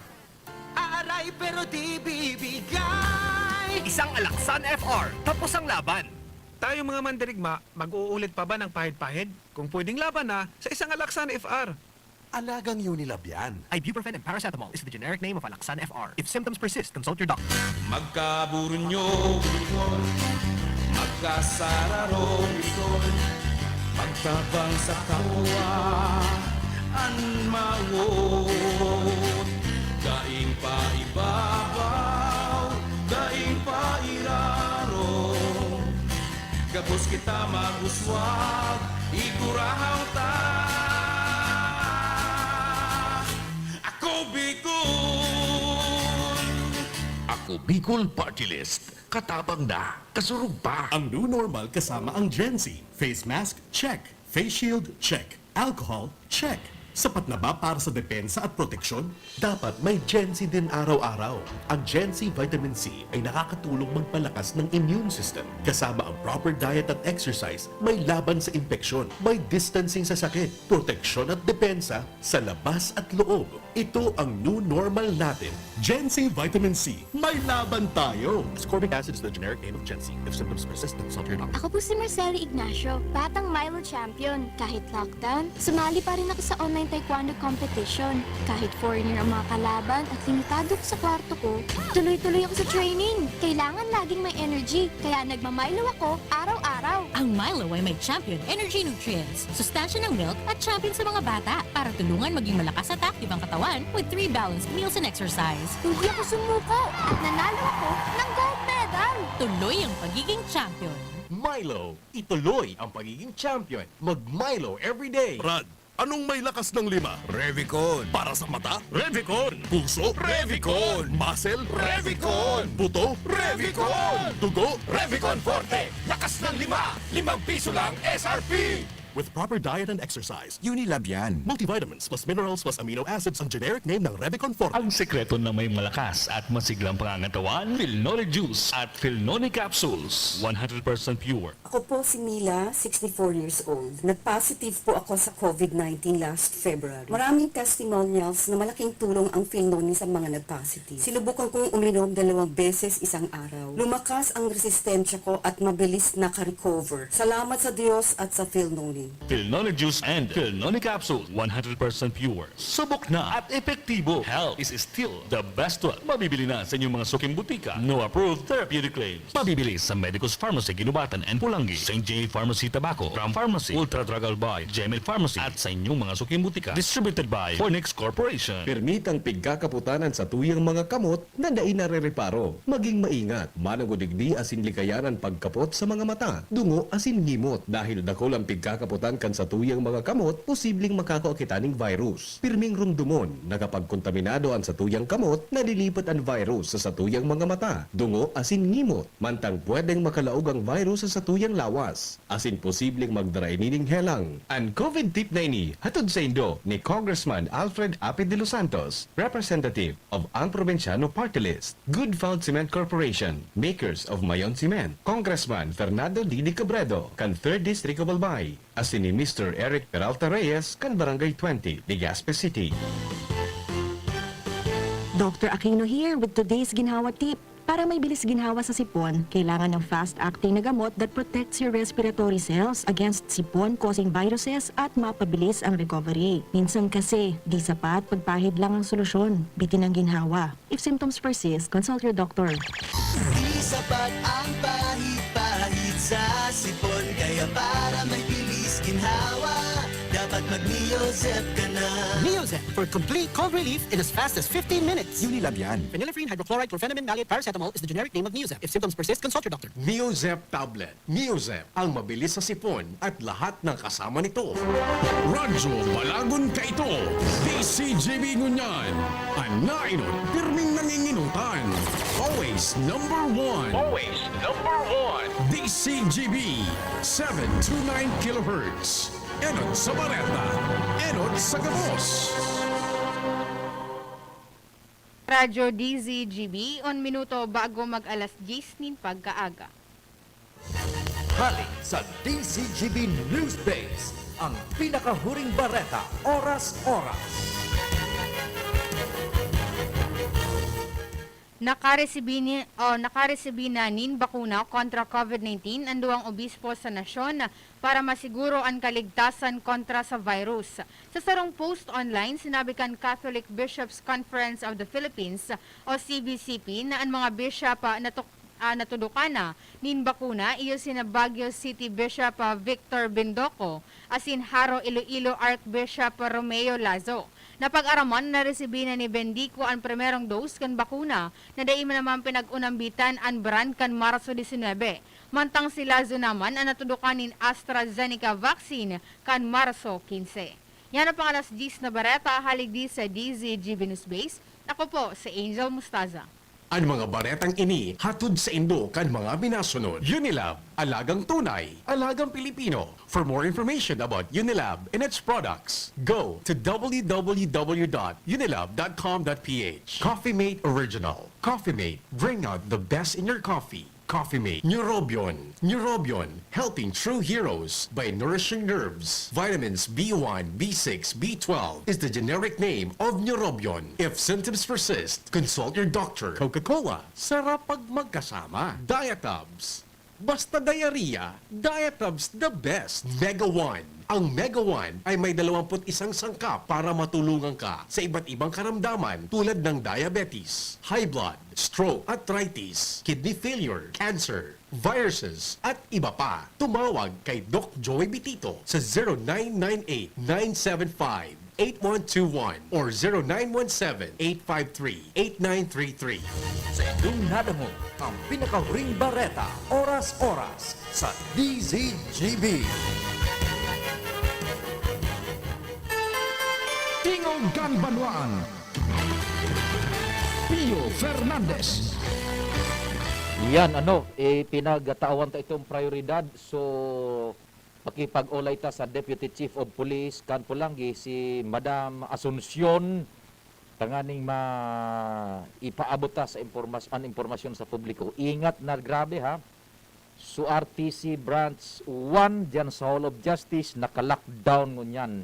Aaray pero di bibigay. Isang Alaksan F R, tapos ang laban. Tayong mga mandirigma, mag-uulit pa ba ng pahid-pahid? Kung pwedeng laban na sa isang Alaksan F R. Alagang Unilab yan. Ibuprofen and paracetamol is the generic name of Alaksan F R. If symptoms persist, consult your doctor. Magkaburunyo, Bicol. Magkasararo, Bicol. Pagtabang sa kapwa, an mawot. Daing paibabaw, daing pairarom. Gabos kita mag-uswag, igurahaw ta. Ako Bicol! Ako Bicol Party List. Katabang na, kasurog pa. Ang new normal kasama ang Gen Z. Face mask, check. Face shield, check. Alcohol, check. Sapat na ba para sa depensa at proteksyon? Dapat may Gen Z din araw-araw. Ang Gen Z Vitamin C ay nakakatulong magpalakas ng immune system. Kasama ang proper diet at exercise, may laban sa impeksyon, may distancing sa sakit, proteksyon at depensa sa labas at loob. Ito ang new normal natin. Gen Z Vitamin C, may laban tayo! Ascorbic acid is the generic name of Gen Z. If symptoms persist, consult your doctor. Ako po si Marcelo Ignacio, batang Milo champion. Kahit lockdown, sumali pa rin ako sa online taekwondo competition. Kahit foreigner ang mga kalaban at limitado ko sa kwarto ko, tuloy-tuloy ako sa training. Kailangan laging may energy, kaya nagma-Milo ako araw-araw. Ang Milo ay may Champion Energy Nutrients, sustansya ng milk at champion sa mga bata para tulungan maging malakas at active ang katawan with three balanced meals and exercise. Hindi ako sumuko at nanalo ako ng gold medal. Tuloy ang pagiging champion. Milo, ituloy ang pagiging champion. Mag Milo everyday. Brad, Anong may lakas ng lima? Revicon. Para sa mata? Revicon. Puso? Revicon. Muscle? Revicon. Buto? Revicon. Dugo? Revicon Forte. Lakas ng lima. Limang piso lang S R P. With proper diet and exercise. Unilab yan. Multivitamins plus minerals plus amino acids ang generic name ng Revicon Forte. Ang sekreto ng may malakas at masiglang pangangatawan, Filnone Juice at Filnone Capsules. One hundred percent pure. Ako po si Mila, sixty-four years old. Nag-positive po ako sa covid nineteen last February. Maraming testimonials na malaking tulong ang Filnone sa mga nag-positive. Sinubukan kong uminom dalawang beses isang araw. Lumakas ang resistensya ko at mabilis naka-recover. Salamat sa Diyos at sa Filnone. Filnone Juice and Filnone Capsule, one hundred percent pure. Subok na at epektibo. Health is still the best wealth. Mabibili na sa inyong mga suking butika. No approved therapeutic claims. Mabibili sa Medicus Pharmacy, Guinobatan and Polangui, Saint J Pharmacy Tabaco, Ram Pharmacy, Ultra Drug Albay, Gmail Pharmacy, at sa inyong mga suking butika. Distributed by Fornix Corporation. Pirmi tang pigkakapotan an satuyang mga kamot na dai narereparo. Maging maingat, manongod digdi asin likayan an pagkapot sa mga mata, dungo asin ngimot. Dahil dakul an pigkakapotan kan satuyang mga kamot, posibleng makakua kita ning virus. Pirming rumdomon, nakapagkontaminado an satuyang kamot, nalilipat an virus sa satuyang mga mata, dungo asin ngimot. Mantang pwedeng makalaog ang virus sa satuyang lawas, asin posibleng magdara ini ning helang. An covid tip na ini hatod saindo ni Congressman Alfred Apid de los Santos, representative of Ang Probinsyano Party List, Good Found Cement Corporation, makers of Mayon Cement, Congressman Fernando Didi Cabredo, kan Third District of Albay, asin ni Mister Eric Peralta Reyes, kan Barangay twenty, Legazpi City. Doctor Aquino here with today's Ginhawa Tip. Para may bilis ginhawa sa sipon, kailangan ng fast-acting na gamot that protects your respiratory cells against sipon-causing viruses at mapabilis ang recovery. Minsan kasi, di sapat pagpahid lang ang solusyon. Bitin ang ginhawa. If symptoms persist, consult your doctor. Di sapat ang pahid-pahid sa sipon, kaya para may bilis ginhawa, dapat mag-Neozep ka na. Neozep for complete cold relief in as fast as fifteen minutes. Unilab yan. Phenylephrine, hydrochloride, chlorphenamine, maleate, paracetamol is the generic name of Neozep. If symptoms persist, consult your doctor. Neozep tablet. Neozep, ang mabilis sa sipon at lahat ng kasama nito. Radyo Balagon Kaito, D C G B ngunyan. An nainot, pirming nanginginutan. Always number one. Always number one. D C G B, seven two nine kilohertz. Enot sa bareta, enot sa gabos. Radyo D Z G B, un minuto bago mag-alas diyes nin pagkaaga. Hale sa D Z G B News Base, ang pinakahuring bareta, oras-oras. Nakaresibi ni, o nakaresibi na nin bakuna kontra covid nineteen an duwang obispo sa nasyon para masiguro an kaligtasan kontra sa virus. Sa sarong post online, sinabi kan Catholic Bishops' Conference of the Philippines o C B C P na an mga bishop, ah, natuk-, ah, natudukan na nin bakuna iyo sina Baguio City Bishop, ah, Victor Bindoco asin Jaro Iloilo Archbishop Romeo Lazo. Napag-araman na naresibi na ni Bendico an primerong dose kan bakuna na dai man naman pinag-unambitan an brand kan Marso disinwebe. Mantang si Lazo naman an natudukan nin AstraZeneca vaccine kan Marso quince. Yan ang pang-alas diyes na bareta, hale digdi sa D Z G B News Base. Ako po si Angel Mustaza. An mga baretang ini hatod saindo kan mga minasunod. Unilab, alagang tunay, alagang Pilipino. For more information about Unilab and its products, go to w w w dot unilab dot com dot p h. Coffee Mate Original. Coffee Mate, bring out the best in your coffee. Coffee Mate. Neurobion. Neurobion, helping true heroes by nourishing nerves. Vitamins B one, B six, B twelve is the generic name of Neurobion. If symptoms persist, consult your doctor. Coca-Cola, sarap pag magkasama. Diatabs. Basta diarrhea, Diatabs the best. Mega One. Ang Mega One ay may dalawampu't isang sangkap para matulungan ka sa iba't ibang karamdaman tulad ng diabetes, high blood, stroke, arthritis, kidney failure, cancer, viruses, at iba pa. Tumawag kay Doc Joey Bitito sa zero nine nine eight nine seven five eight one two one or zero nine one seven eight five three eight nine three three. Sa indong nadangog ang pinakahuring bareta, oras-oras, sa D Z G B. Tingog kan Banwaan, Pio Fernandez. Yan, ano, eh, pinagtawan ta itong prioridad. So, makipag-olay ta sa Deputy Chief of Police kan Polangui, si Madam Asuncion, tanganing ma-, ipaabot ta sa impormas-, an impormasyon sa publiko. Ingat na grabe, ha. So, R T C Branch one diyan sa Hall of Justice, naka-lockdown ngunyan.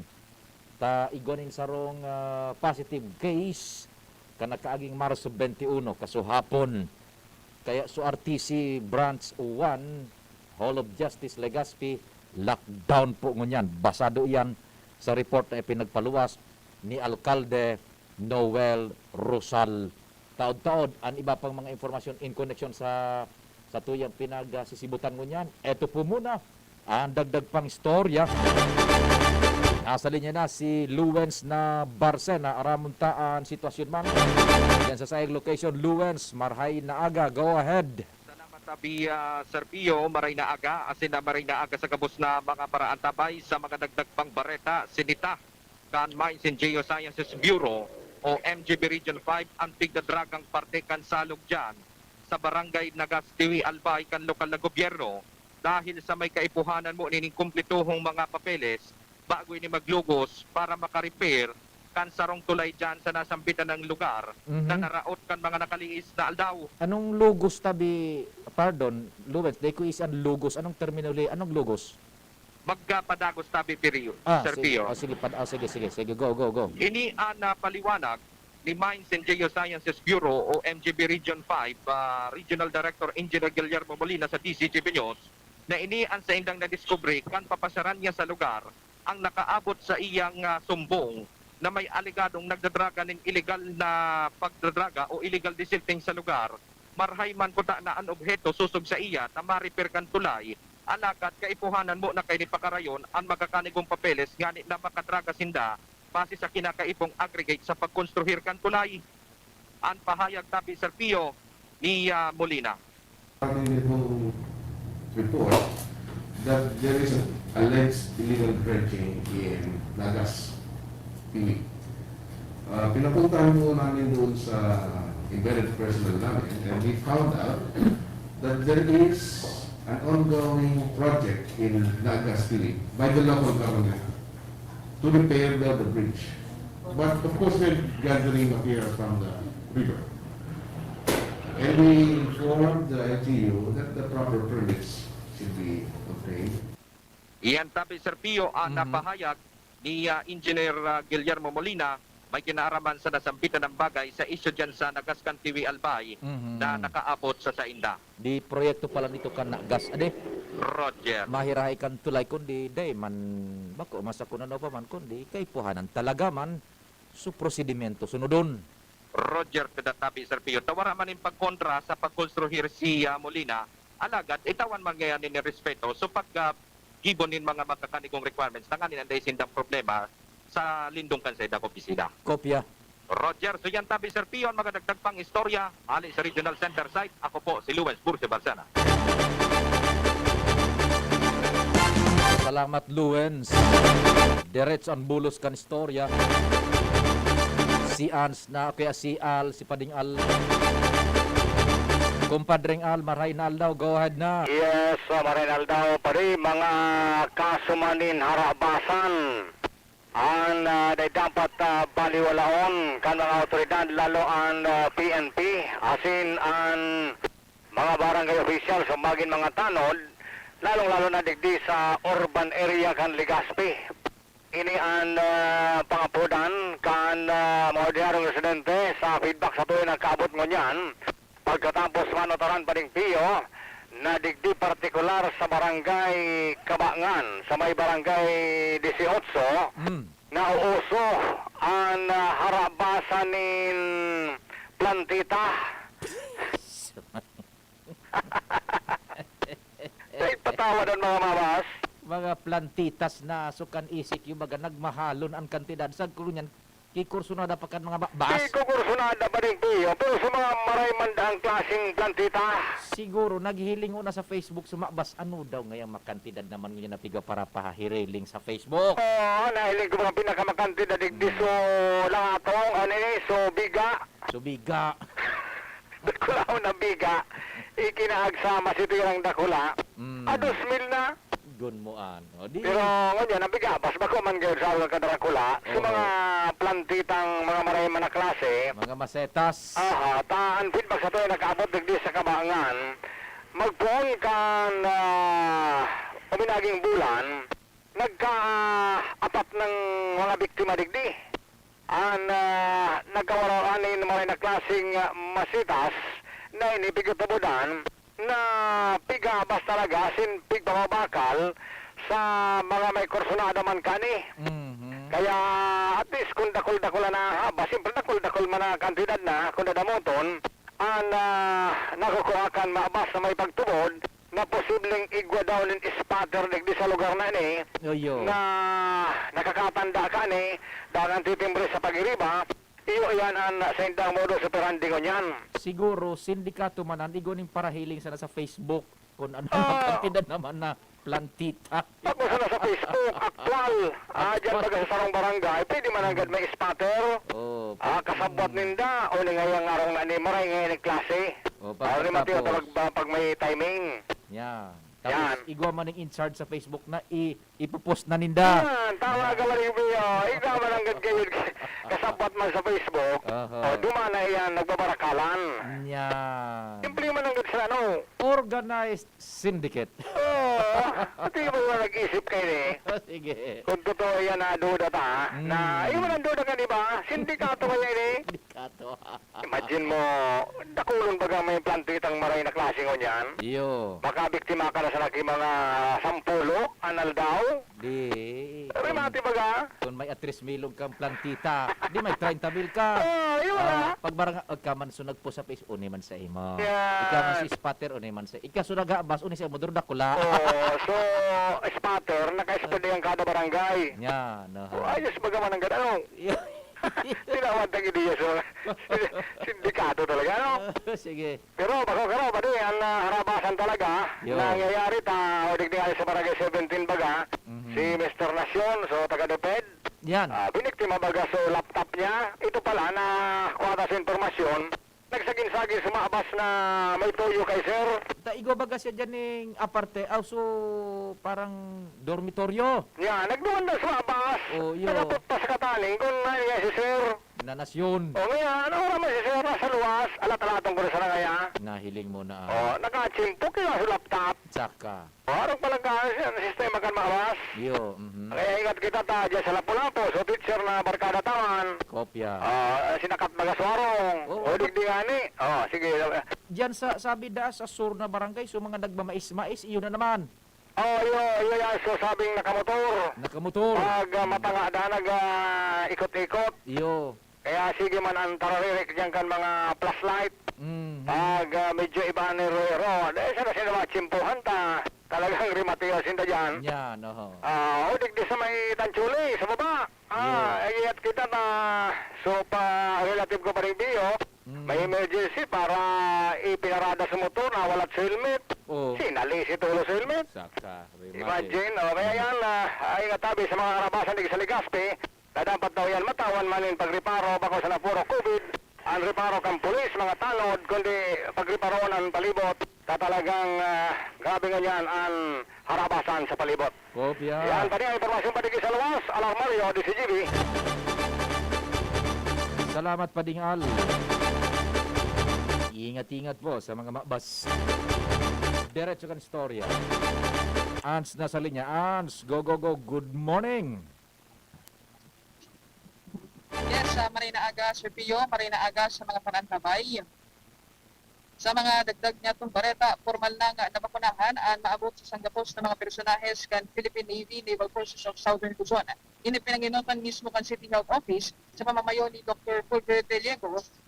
Ta igwa nin sarong, ah, positive case kan nakaaging Marso twenty-one, kasuhapon. Kaya so R T C Branch one, Hall of Justice, Legazpi, lockdown po ngunyan. Basado iyan sa report na ipinagpaluwas ni Alkalde Noel Rosal. Taod-taod, an iba pang mga impormasyon in connection sa, sa tuyang pinagsisibutan ngunyan. Eto po muna ang dagdag pang istorya. Nasa linya na si Luwens na Barcena. Aramon ta an sitwasyon man diyan sa saiyang location. Luwens, marhay na aga. Go ahead. Salamat, Abi, ah, Sir Pio. Maray na aga. Asin na maray na aga sa gabos na mga paraantabay sa mga dagdag pang bareta. Sinita kan Mines and Geosciences Bureau o M G B Region five ang tigdadragang parte kan salog diyan sa Barangay Nagas, Tiwi, Albay kan lokal na gobyerno dahil sa may kaipuhanan mo nining kumplituhong mga papeles bago ini maglugos para maka-repair kan sarong tulay diyan sa nasambitan na lugar na Mhm. naraot kan mga nakaliis na aldaw. Anong lugos tabi, pardon, Luwens, dai ko is ang lugos. Anong termino li-, anong lugos? Magkapadagos tabi, Piri-, Ah, Sir sige. Pio. Ah, sige, pad-, ah, sige, sige, sige. Go, go, go. Ini an, ah, paliwanag ni Mines and Geosciences Bureau o M G B Region five, ah, Regional Director Engineer Guillermo Molina sa D Z G B News na ini an saindang nadiskubre kan papasyaran niya sa lugar ang nakaabot sa iyang, ah, sumbong na may alegadong nagdadraga nin ilegal na pagdadraga o illegal desilting sa lugar. Marhay man kuta na an obheto sosog sa iya ta ma-repair kan tulay, alagad kaipuhanan mo na kaini pakarayon an makakanigong papeles ngani na makadraga sinda base sa kinakaipong aggregate sa pagkonstruhir kan tulay. An pahayag tabi, Sir Pio, ni, ah, Molina. According to report that there is an alleged illegal dredging in Nagas, Tiwi. Ah, pinapuntahan po namin doon sa embedded personnel namin, and we found out that there is an ongoing project in Nagas, Tiwi by the local government to repair the, the bridge. But of course, we're gathering material from the river. And we informed the L G U that the proper permits should be obtained. Iyan tabi, Sir Pio, ang Mhm. napahayag ni, ah, Engineer, ah, Guillermo Molina, may kinaaraman sa nasambitan ng bagay sa isyu diyan sa Nagas kan Tiwi, Albay Mhm. na nakaabot sa sainda. Di proyekto pala nito kan Nagas, ade? Roger. Mahirahay kan tulay, kundi dai man, bako, masakuna na pa man, kundi kaipuhanan talaga man, su prosedimento sunodon. Roger, kada tabi, Sir Pio. Ta wara man nin pagkontra sa pagkonstruhir si, ah, Molina, alagad itawan man ngayon nin respeto. So, pag, ah, gibo nin mga makakanigong requirements, tanganing an dai sindang problema sa lindong kan saindang opisina. Kopya. Roger, so yan tabi, Sir Pio, an mga dagdag pang istorya, hali sa Regional Center site, ako po si Luwens Burcio Barcena. Salamat, Luwens. Diretso ang bulos kan istorya. Si Ans na, kaya si Al, si Pading Al. Kumpadring Al, maray na aldaw, go ahead na. Yes, uh, maray na aldaw, pare, mga kaso man nin harabasan. An, ah, dai dapat, ah, baliwalaon kan mga awtoridad, lalo an, ah, P N P, asin an mga barangay officials o magin mga tanod, lalong-lalo na digdi sa urban area kan Legazpi. Ini an, ah, pangapodan kan, ah, mga ordinaryong residente sa feedback sa tuyo nagkaabot ngunyan. Pagkatapos manutaran pa ning Pio, na digdi partikular sa Barangay Kabangan, sa may Barangay Dieciocho, Mm. nauuso an, ah, harabasan nin plantita. Ay, patawad an mga mabas. Mga plantitas na sukan isip yung baga nagmahalon ang kantidad. Sa ngunyan, Kikursunada pa kan mga ba-, bas? Di ko kursunada pa rin, Pio, pero sa mga maray man daang klaseng plantita. Siguro, naghihiling na sa Facebook, sumabas, ano daw ngayang makantidad naman ngunyan na piga para pahiriling sa Facebook? Oo, nahiling ko mga pinakamakantidad, digdi, hmm, so, lahatong, ano eh, so, biga. So, biga. Dakulaon na biga, ikinaag sa masitirang dakula. Mm. A, dos mil na. Gun mo an. O, di. Pero ngunyan, ang biga, bas bako man gayod sa arog kan dakula, sa, oo, mga plantitang mga maray man na klase. Mga masetas. Aha, ta, an feedback sa tuya nakaabot digdi sa Kabangan. Magpoon kan, ah, uminaging bulan, nagkaapat ng mga biktima digdi. An, ah, nagkawaraw nin maray na klaseng, ah, masitas na ini pigtutubodan na pigabas talaga asin pigpapabakal sa mga may kursunada man kani. Mhm. Kaya at least kung dakul-dakul na habas, siyempre dakul-dakul man na kantidad na, kung dadamoton, an, ah, nakukua kan mabas na may pagtubod, na posibleng igwa daw nin spatter digdi sa lugar na ini, oyo, na nakakatanda kani, dangan titimbre sa pagiriba, iyo iyan an saindang modus operandi ngunyan. Siguro, sindikato man an igwa nin parahiling sana sa Facebook, kun ano, ah, kantidad naman na plantita. Tapos na sa Facebook, aktual. Ah, dyan, aktual, baga sa sarong barangay, pwede man nanggad may spatter. Oh, ah, pwede. Kasabwat ninda, o ni ngayang arong na ni maray ngayon ang klase. Oh, pag, ah, ni Mateo, pagkatapos, pag, pag may timing. Yeah. Yan. Tapos, igwa man ning in charge sa Facebook na i-, ipopost na ninda. Yan, tama ka, Maring Pio. Igwa man nanggad kayo, kasabwat man sa Facebook. Oho. O, duman na iyan, nagbabarakalan. Yan. Simple man nanggad sa ano. Organized syndicate. Oo. Pati yung mga nag-isip kayo eh. Sige. Kung totoo yan, naduda ta, na, mm, yung mga duda ka, di ba? Sindikato kaya ini. Sindikato. Imagine mo, dakulon baga may plantitang maray na klase ngunyan. Iyo. Makabiktima ka na sa naging mga sampulo, anal daw. Di. Pero kun, mati baga, kun may atres milog kang plantita, di may treinta mil ka. Oo, yun na. Ah, pag barang, ikaw man so nagpost sa Facebook, uni man sa imo. Yan. Ikaw man si spatter, uni man sa, ikaw so naghabas, uni sa imo, duro dakula. Oo, so, spatter, naka-spatter ang kada barangay. Yan, aha. O, ayos baga man ang gano'n. Tinawag ng ideya sa mga sindikato talaga, no? Sige. Pero bako karo, padi, ang, ah, harabasan talaga, yo, nangyayari ta, o digdi nga sa Barangay seventeen baga, mhm, si Mister Nacion, so taga DepEd. Yan. Ah, biniktima baga so laptop niya. Ito pala, nakuha ta sa impormasyon, nagsagin-sagin sumabas na may tuyo kay sir. Ta, igwa baga siya dyan ning aparte, aw, so parang dormitoryo. Yan, nagduman daw sumabas. Oh, iyo. Nagapot pa sa kataning, kung ano yan si sir. Na Nacion. O, ngaya, ano oras man si sir sa luwas? Alat-alaton ko na sana ngaya. Nahiling mo na, ah. O, nakachimpok yung sa laptop. Tsaka. O, arog palang ka, ang sistema kan mawas. Iyo, mhm. Kaya ingat kita ta, dyan sa Lapu-Lapu, so teacher na barkada tawan. Kopya. Ah, sinakat baga sa warong. Oo. O, digdi nga ni. O, sige. Diyan sa, sabi da, sa sur na barangay, so mga nagmamais-mais, iyo na naman. Oh, iyo, iyo yan. So, sabing nakamotor. Nakamotor. Pag, ah, matanga da, nag, ah, ikot-ikot. Iyo. Kaya sige man ang tararirik diyan kan mga flashlight. Mhm. Pag, ah, medyo iba ni Ruero, dahil sa kasi naman tsimpuhan ta, talagang rimatiyo sinda diyan. Yan, oho. Ah, o, digdi sa may Tanchuli, sa baba. Ah, iyo. Ay, iyat kita na, so, pa relative ko pa rin, Bio, mm, may emergency para ipinarada sa motor na wala sa helmet. Oo. Sinali si Tulo sa helmet. Saka, imagine. Imagine, o, kaya yan, ah, ay nga tabi sa mga karabasan di sa Legazpi, na dapat daw yan matawan man in pagreparo, bako sa napuro COVID, ang reparo kan pulis, mga tanod, kundi pagreparoon ang palibot, na talagang, ah, grabe nga yan ang harabasan sa palibot. Kopya. Yan, pati ang impormasyon pati sa luwas, Alarmario, D C G B. Salamat, Pading Al. Ingat-ingat po sa mga mabas. Diretso kan istorya. Ans na sa linya. Ans, go, go, go. Good morning. Yes, ah, maray na aga, Sir Pio, maray na aga sa mga panantabay. Sa mga dagdag niyatong bareta, pormal na nga nabakunahan an maabot sa sanggapos na mga personahes kan Philippine Navy, Naval Forces of Southern Luzon. Ini pinangenotan mismo kan City Health Office sa pamamayo ni Doktor Fulgor Tellego,